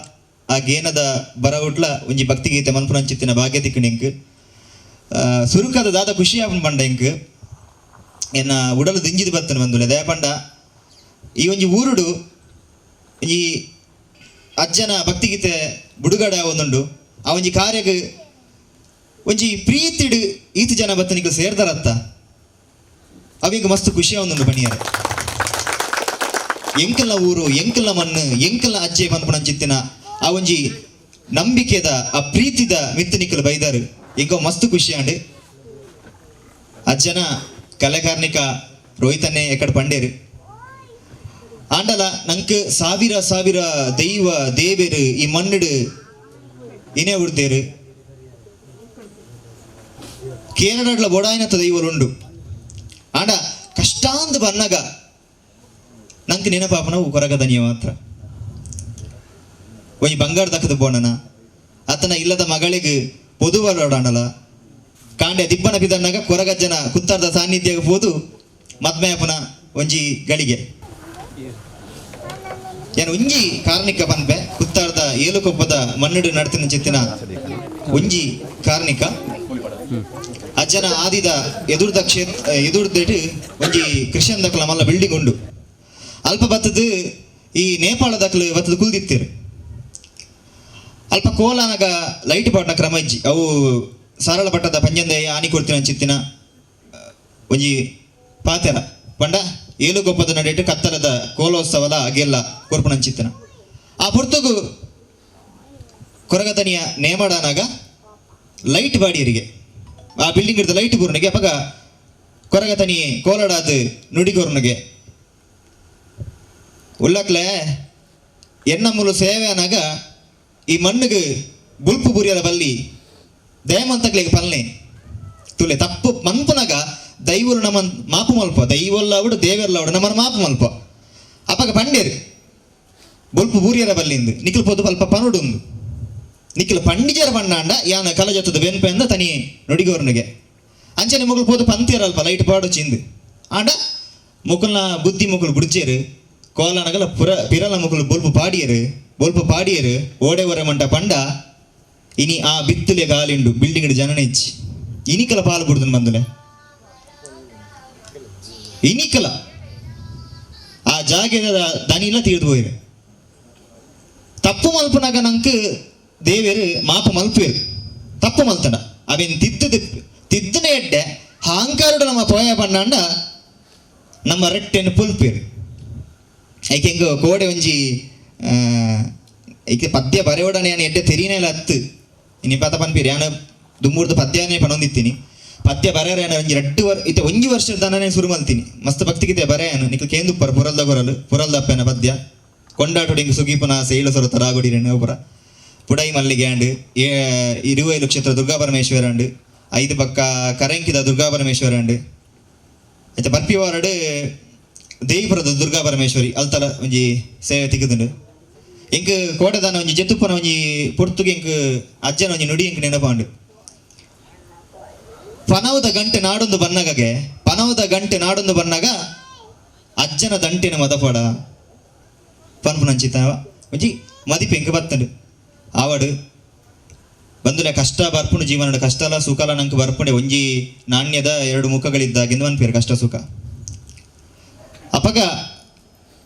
ಆ ಗೇನದ ಬರವುಟ್ಲ ಒಂಜಿ ಭಕ್ತಿಗೀತೆ ಮನ್ಪುನಂಚಿತ್ತಿನ ಭಾಗ್ಯ ತಿಕ್ಕುನಿಂಕ್ ಸುರುಕದ ದಾದ ಖುಷಿ ಆಪುಂಡು ಪಂಡ ಇಂಕ್ ಎನ್ನ ಉಡಲು ದಿಂಜಿದು ಬತ್ತನ ಬಂದುಲೆ ದಯಪಂಡ ಈ ಒಂಜಿ ಊರುಡು ಈ ಅಜ್ಜನ ಭಕ್ತಿಗೀತೆ ಬುಡುಗಡೆ ಒಂದುಂಡು ಆ ಒಂಜಿ ಕಾರ್ಯಗ್ ಒಂಜಿ ಪ್ರೀತಿಡು ಈತ ಜನ ಬತ್ತನಿಗೆ ಸೇರ್ದಾರತ್ತ ಅವಿಂಗ ಮಸ್ತ್ ಖುಷಿ ಒಂದುಂಡು ಬಣಿಯರೆ ಎಂಕಲ್ನ ಊರು ಎಂಕಲ್ನ ಮಣ್ಣು ಎಂಕಲ್ನ ಅಜ್ಜೆ ಪನ್ಪುಣಂಚಿತ್ತಿನ ಆ ಒಂಜಿ ನಂಬಿಕೆದ ಆ ಪ್ರೀತಿದ ಮಿತ್ತು ನಿಕ್ಕಲು ಬೈದಾರು ಎಂಕೋ ಮಸ್ತ್ ಖುಷಿ ಆಂಡ್ ಅಜ್ಜನ ಕಲೆಕಾರ್ನಿಕ ರೋಹಿತನ್ನೇ ಎಕ್ಕಡ ಪಂಡೇರು ಆಂಡಲ ನಂಕ್ ಸಾವಿರ ಸಾವಿರ ದೈವ ದೇವೆರು ಈ ಮಣ್ಣುಡು ಇನೇ ಉಡ್ತೇರು ಕೇರಳಡ್ಲ ಬೊಡಾಯಿನತ್ತ ದೈವಲುಂಡು ಆಂಡ ಕಷ್ಟಾಂದು ಬನ್ನಗ ನಂಕ್ ನೆನಪಾಪನ ಕೊರಗ ದನಿಯ ಮಾತ್ರ ಒಂಜಿ ಬಂಗಾರ ದಕ್ಕದ ಬೋಣನ ಆತನ ಇಲ್ಲದ ಮಗಳಿಗೆ ಪೊದುವಲೋಡಾಣಲ ಕಾಂಡೆ ದಿಬ್ಬನ ಬಿದಣ್ಣಗ ಕೊರಗಜ್ಜನ ಕುತ್ತಾರ್ದ ಸಾನ್ನಿಧ್ಯ ಪೋದು ಮದ್ಮಯಪನ ಒಂಜಿ ಗಳಿಗೆ ಏನು ಒಂಜಿ ಕಾರ್ಣಿಕ ಪನ್ಪೆ ಕುತ್ತಾರ್ದ ಏಲುಕೊಪ್ಪದ ಮಣ್ಣುಡು ನಡ್ತಿನ ಚಿತ್ತಿನ ಒಂಜಿ ಕಾರ್ಣಿಕ ಅಜ್ಜನ ಆದಿದ ಎದುರ್ದ ಕ್ಷೇತ್ರ ಎದುರ್ದೆಟ್ ಒಂಜಿ ಕ್ರಿಶ್ಚಿಯನ್ ದಕ್ಕಲ ಮಲ್ಲ ಬಿಲ್ಡಿಂಗ್ ಉಂಡು ಅಲ್ಪ ಬತ್ತದು ಈ ನೇಪಾಳ ದಕ್ಕಲು ಬತ್ತದು ಕುಲ್ದಿತ್ತೇರು ಅಲ್ಪ ಕೋಲಾನಗ ಲೈಟ್ ಪಾಟ್ನ ಕ್ರಮ ಇಜ್ಜಿ ಅವು ಸಾರಳ ಪಟ್ಟದ ಪಂಜಂದ ಆನಿ ಕೊಡ್ತಿನ ಚಿತ್ತಿನ ಒಂಜಿ ಪಾತೆರ ಪಂಡ ಏಲುಗೊಪ್ಪದ ನಡೆಟ್ಟು ಕತ್ತಲದ ಕೋಲೋತ್ಸವದ ಅಗೆಲ್ಲ ಕೊರ್ಪುನಂಚಿತ್ತಿನ ಆ ಪೊರ್ತುಗು ಕೊರಗತನಿಯ ನೇಮಡಾನಾಗ ಲೈಟ್ ಬಾಡಿಯರಿಗೆ ಆ ಬಿಲ್ಡಿಂಗ್ ಹಿಡಿದ ಲೈಟ್ ಬೂರ್ನಿಗೆ ಅಪಗ ಕೊರಗತನಿ ಕೋಲಡಾದ ನುಡಿಗೋರ್ನಿಗೆ ಉಲ್ಲಕ್ಲೆ ಎನ್ನ ಮೂಲ ಸೇವೆ ಅನಾಗ ಈ ಮಣ್ಣಿಗೆ ಬುಲ್ಪು ಬುರಿಯರ ಬಲ್ಲಿ ದಯಮಂತಕ್ಲೆಗೆ ಪಲ್ನೆ ತುಲೆ ತಪ್ಪು ಮನ್ಪುನಗ ದೈವಲು ನಮ್ಮ ಮಾಪು ಮಲ್ಪ ದೈವಲ್ಲ ಅವಡು ದೇವೆರ್ಲ ಅವಡು ನಮ್ಮನ್ನು ಮಾಪು ಮಲ್ಪ ಅಪಗ ಪಂಡೇರು ಬೊಲ್ಪು ಬೂರಿಯರ ಬಲ್ಲಿಂದು ನಿಖಿಲ್ ಪೋದು ಅಲ್ಪ ಪನುಡುಂದು ನಿಖಿಲ್ ಪಂಡಿಜರ ಪಣ್ಣಾಂಡ ಯಾನ ಕಲಜತ್ತದ ಬೆನ್ಪೆಂದ ತನಿ ನುಡಿಗೋರ್ನಿಗೆ ಅಂಚನೆ ಮುಗುಲ್ ಪೋದು ಪಂತಿಯರ ಅಲ್ಪ ಲೈಟ್ ಪಾಡು ಚಿಂದು ಆಂಡ ಮುಕುಲ್ನ ಬುದ್ಧಿ ಮುಕುಲ್ ಬುಡ್ಚೇರು ಕೋಲನಗಲ ಪುರ ಪಿರಲ ಮುಕುಲ್ ಬೊಲ್ಪು ಪಾಡಿಯರು ಬೊಲ್ಪು ಪಾಡಿಯರು ಓಡೆ ಒರೆ ಮಂಟ ಪಂಡ ಇನಿ ಆ ಬಿತ್ತುಲೆ ಗಾಲಿಂಡು ಬಿಲ್ಡಿಂಗ್ ಜನನೆ ಇಚ್ಚಿ ಇನಿಕಲ ಪಾಲು ಬುಡ್ದನ್ ಬಂದುಲೆ ಇನಿಕಲ ಆ ಜಾಗೆದ ದನಿಲ ತೀರ್ದು ಪೋಯಿರು ತಪ್ಪು ಮಲ್ಪನಾಗ ನಂಕ್ ದೇವೇರು ಮಾಪು ಮಲ್ಪೇರು ತಪ್ಪು ಮಲ್ತಡ ಅವೇನು ತಿದ್ದದ ತಿದ್ದನೆ ಎಡ್ಡೆ ಹಾಂಕಾರುಡು ನಮ್ಮ ಪೋಯ ಪಣ್ಣಾಂಡ ನಮ್ಮ ರಟ್ಟೆನು ಪುಲ್ಪೇರು ಐಕೆ ಹೆಂಗ ಕೋಡೆ ಒಂಜಿ ಐಕೆ ಪದ್ಯ ಬರೆಯೋಡನೆ ಯಾನ್ ಎಡ್ಡೆ ತೆರಿನೇಲ ಅತ್ತು ಇನಿ ಪತ ಪನ್ಪೀರಿ ಯಾನ ದುಮ್ಮೂರ್ದು ಪದ್ಯನೇ ಪನೊಂದಿತ್ತೀನಿ ಪದ್ಯ ಬರೆಯರ ಒಂಜಿ ರಡ್ಡು ವರ್ ಇತ್ತೆ ಒಂಜಿ ವರ್ಷದ ದಾನನೇ ಶುರು ಮಲ್ತೀನಿ ಮಸ್ತ್ ಭಕ್ತಿಗಿತೆ ಬರೆಯನು ನಿಕ್ಲು ಕೇಂದುಪ್ಪರ ಪುರಲ್ದ ಕೊರಲು ಪುರಲ್ದಪ್ಪನ ಪದ್ಯ ಕೊಂಡಾಟುಡಿಂಗ್ ಸುಗೀಪನ ಸೇಳು ಸೊರತ ರಾಗುಡಿರನ್ನು ಪುರ ಪುಡೈ ಮಲ್ಲಿಗೆ ಅಂಡ್ ಇರುವೈಲು ಕ್ಷೇತ್ರ ದುರ್ಗಾ ಪರಮೇಶ್ವರ ಅಂಡ್ ಐದು ಪಕ್ಕ ಕರಂಕಿದ ದುರ್ಗಾ ಪರಮೇಶ್ವರ ಅಂಡ್ ಆಯ್ತಾ ಬರ್ಪಿ ವಾರಡು ದೇವಿಪುರದ ದುರ್ಗಾ ಪರಮೇಶ್ವರಿ ಅಲ್ತಲ ಒಂಜಿ ಸೇವೆ ತಿಕ್ಕುದುಂಡು ಎಂಕ್ ಕೋಟೆದಾನ ಒಂಜಿ ಜೆತ್ತುಪ್ಪನ ಒಂಜಿ ಪೊರ್ತುಗೆ ಎಂಕ್ ಅಜ್ಜನ ಒಂಜಿ ನುಡಿ ಎಂಕ್ ನೆನಪಾಂಡು ಪನವದ ಗಂಟೆ ನಾಡೊಂದು ಬನ್ನಗಗೆ ಪನವದ ಗಂಟೆ ನಾಡೊಂದು ಬನ್ನಗ ಅಜ್ಜನ ದಂಟಿನ ಮದಪಡ ಪನ್ಪುನಂಚಿತ ಒಂಜಿ ಮದಿಪು ಎಂಕ್ ಬತ್ತಂಡು ಆವಡು ಬಂದುಲೆ ಕಷ್ಟ ಬರ್ಪುಂಡು ಜೀವನದ ಕಷ್ಟಲ ಸುಖಲ ನಂಗೆ ಬರ್ಪುಂಡೆ ಒಂಜಿ ನಾಣ್ಯದ ಎರಡು ಮುಖಗಳಿದ್ದಾಗೆಂದು ಅನ್ಪೇರು ಕಷ್ಟ ಸುಖ ಅಪಗ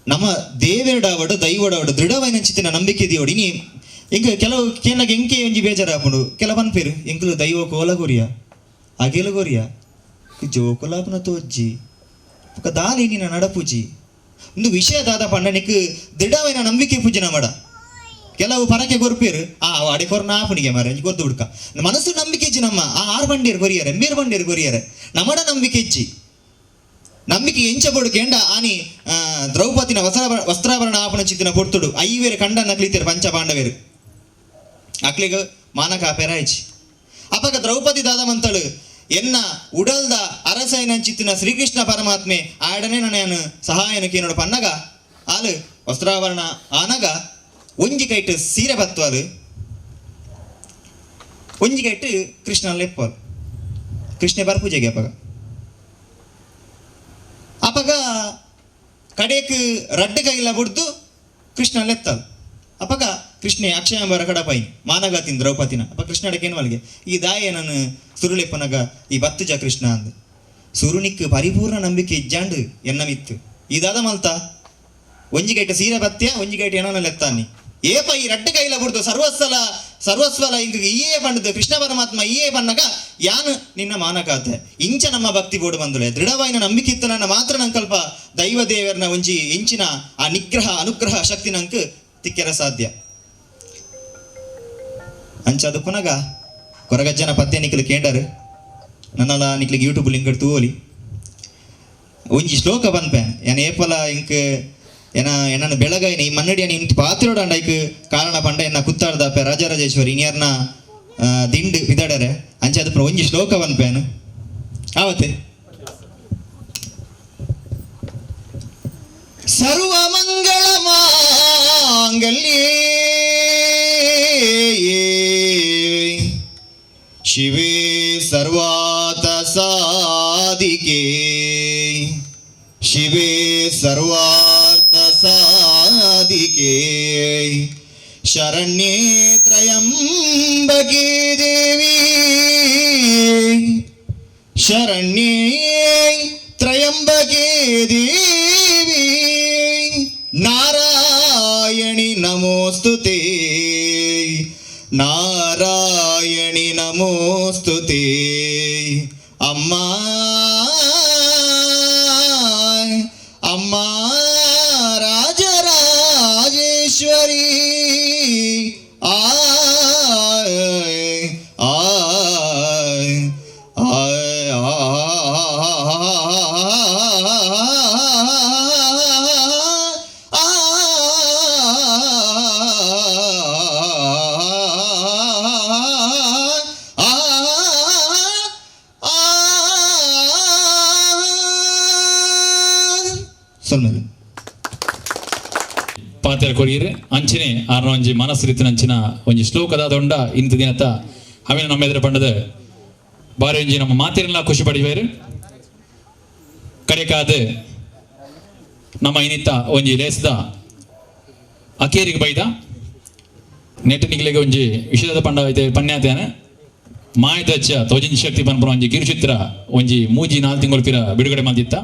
ನಮ್ಮ ದೇವೆರಡಾವಡು ದೈವಡಾವಡು ದೃಢವೈನಂಚಿತ್ತಿನ ನಂಬಿಕೆ ಇದೆಯೋಡು ಇನಿ ಎಂಕ್ ಕೆಲವು ಕೇನಾಗ ಎಂಕೆ ಒಂಜಿ ಬೇಜಾರಾಪುಂಡು ಕೆಲವು ಅನ್ಪೇರು ಎಂಕುಲು ದೈವ ಕೋಲ ಕೊರಿಯ ಅಗೆಲು ಕೊರಿಯ ಜೋಕುಲಾಪುನ ತೋಜ್ಜಿ ಬೊಕ ದಾಲಿ ನಿನ್ನ ನಡಪುಜಿ ಒಂದು ವಿಷಯ ದಾದ ಪಂಡ ನಿಕ್ ದೃಢವೈನ ನಂಬಿಕೆ ಪೂಜೆ ಮಾಡ ಕೆಲವು ಪರಕೆ ಕೊರ್ಪೇರು ಆ ಅಡೆ ಕೊರ್ನ ಆಪುನಿಗೆ ಮಾರೆ ಒಂಜಿ ಕೊರ್ದು ಹುಡ್ಕ ಮನಸ್ಸು ನಂಬಿಕೆ ಇಜ್ಜಿ ನಮ್ಮ ಆ ಆರು ಬಂಡೇರು ಕೊರಿಯರೆ ಮೇರು ಬಂಡೇರು ಕೊರಿಯರೆ ನಮ್ಮಡ ನಂಬಿಕೆ ಇಜ್ಜಿ ನಂಬಿಕೆ ಎಂಚ ಬೋಡು ಕೆಂಡ ಆನಿ ದ್ರೌಪದಿನ ವಸ್ತ್ರಾಭರಣ ಆಪಣ ಚಿತ್ತಿನ ಪೊರ್ತುಡು ಐವೇರು ಕಂಡನ್ನ ಕ್ಲಿತೇರು ಪಂಚ ಪಾಂಡವೇರು ಅಕ್ಲಿಗ ಮಾನಕ ಪೆರಾಯ್ಚಿ ಅಪಗ ದ್ರೌಪದಿ ದಾದ ಮಂತಳು ಎನ್ನ ಉಡಲ್ದ ಅರಸೈನ ಚಿತ್ತಿನ ಶ್ರೀಕೃಷ್ಣ ಪರಮಾತ್ಮೆ ಆಡನೆ ನಾನು ಸಹಾಯನ ಕೇನೋಡು ಪನ್ನಗ ಆಲು ವಸ್ತ್ರಾಭರಣ ಆನಗ ಒಂಜಿ ಕೈಟ್ ಸೀರೆ ಬತ್ವಾಲು ಒಂಜಿ ಕೈಟ್ ಕೃಷ್ಣ ಲೆಪ್ಪಲು ಕೃಷ್ಣ ಬರ್ಪೂಜೆಗೆ ಅಪಗ ಅಪಗ ಕಡೆಕ್ ರಡ್ಡು ಕೈಲ ಬುಡ್ದು ಕೃಷ್ಣ ಲೆತ್ತಲ್ ಅಪಗ ಕೃಷ್ಣೆ ಅಕ್ಷಯಂಬರ ಕಡಪೈ ಮಾನಗಾತಿನ ದ್ರೌಪದಿನ ಅಪ ಕೃಷ್ಣ ಅಡಕೇನು ಅಲ್ಲಿಗೆ ಈ ದಾಯ ನಾನು ಸುರುಳೆಪ್ಪನಗ ಈ ಬತ್ತುಜ ಕೃಷ್ಣ ಅಂದ ಸುರುನಿಕ್ ಪರಿಪೂರ್ಣ ನಂಬಿಕೆ ಇಜ್ಜಾಂಡು ಎನ್ನ ಮಿತ್ತು ಇದಾದ ಮಲ್ತ ಒಂಜಿ ಗೈಟ ಸೀರೆ ಬತ್ಯ ಒಂಜಿ ಗೈಟ ಏನೋ ಲೆತ್ತಾನಿ ಏಪ ಈ ರಡ್ಡು ಕೈಲ ಬುಡ್ದು ಸರ್ವಸ್ವಲ ಸರ್ವಸ್ವಲ ಇಂಕ್ ಈಯೇ ಪಂಡದು ಕೃಷ್ಣ ಪರಮಾತ್ಮ ಈಯೇ ಪನ್ನಗ ಯಾನು ನಿನ್ನ ಮಾನಕಾತೆ ಇಂಚ ನಮ್ಮ ಭಕ್ತಿ ಬೋಡು ಬಂದುಲೆ ದೃಢವಾಯಿನ ನಂಬಿಕೆ ಇತ್ತು ನನ್ನ ಮಾತ್ರ ನಂಕಲ್ಪ ದೈವ ದೇವರನ ಒಂಜಿ ಇಂಚಿನ ಆ ನಿಗ್ರಹ ಅನುಗ್ರಹ ಶಕ್ತಿ ನಂಕ್ ತಿಕ್ಕೆರ ಸಾಧ್ಯ. ಅಂಚ ಅದು ಪುನಗ ಕೊರಗಜ್ಜನ ಪತ್ತೆ ನಿಕ್ಲು ಕೇಂಡರು ನನ್ನಲ ನಿಕ್ಲಿಗೆ ಯೂಟ್ಯೂಬ್ ಲಿಂಕ್ ತೂವಲಿ ಒಂಜಿ ಶ್ಲೋಕ ಪನ್ಪೆ ಏನ ಏಪಲ ಇಂಕ್ ಏನ ಎನ್ನನ್ನು ಬೆಳಗಾಯಿನ ಈ ಮನ್ನಡಿಯನ ಇಂಟ್ ಪಾತ್ರೋಡಂಡ ಐಕ್ ಕಾರಣ ಪಂಡ ಎನ್ನ ಕುತ್ತಾಡ್ದಪ್ಪೆ ರಾಜರಾಜೇಶ್ವರಿ ಇನ್ಯಾರ್ನ ದಿಂಡು ಬಿದಾಡರೆ ಅಂಚೆ ಅದು ಒಂಜಿ ಶ್ಲೋಕ ಪನ್ಪೇನು ಆವತ್ತೆ ಸರ್ವಮಂಗಳ ಮಾಂಗಲ್ಯೇ ಶಿವೇ ಸರ್ವಾತ ಸಾಧಿಕೆ ಶಿವೇ ಸರ್ವಾರ್ಥ ಸಾಧಿಕೆ ಶರಣ್ಯೇ ತ್ರಯಂಬಕೆ ದೇವಿ ಶರಣ್ಯೇ ತ್ರಯಂಬಕೆ ದೇವಿ ನಾರಾಯಣಿ ನಮೋಸ್ತುತೆ ನಾರಾಯಣಿ ನಮೋಸ್ತುತೆ ಅಮ್ಮ ಅಮ್ಮ ರಾಜರಾಜೇಶ್ವರಿ ಆಯ್ ಆಯ್ ಆಯ್ ಸೊಲ್ಮೇಲೆ ಪಾತೆರ ಕೊರಿಯರೆ ಅಂಚನೆ ಆರ್ನ ಒಂಜಿ ಮನಸ್ಸು ರೀತಿನ ಅಂಚಿನ ಒಂಜಿ ಶ್ಲೋಕದ ದೊಂಡ ಇಂತ ದಿನತ ಅವೇನ ನಮ್ಮ ಎದುರು ಪಂಡದ ಬಾರಿ ಒಂಜಿ ನಮ್ಮ ಮಾತಿರಲ್ಲ ಖುಷಿ ಪಡಿವೇರು ಕಡೆಕಾದ ನಮ್ಮ ಇನಿತ ಒಂಜಿ ಲೇಸ್ದ ಅಕೇರಿಗೆ ಬೈದ ನೆಟ್ಟನಿಗ್ಲಿಗೆ ಒಂಜಿ ವಿಷಯದ ಪಂಡ ಐತೆ ಪನ್ಯಾತೇನೆ ಮಾಯದಚ್ಚ ತೋಜಿನ ಶಕ್ತಿ ಪನ್ಪುನ ಒಂಜಿ ಕಿರುಚಿತ್ರ ಒಂಜಿ ಮೂಜಿ ನಾಲ್ ತಿಂಗಳು ಪಿರ ಬಿಡುಗಡೆ ಮಾಡ್ತಿತ್ತ.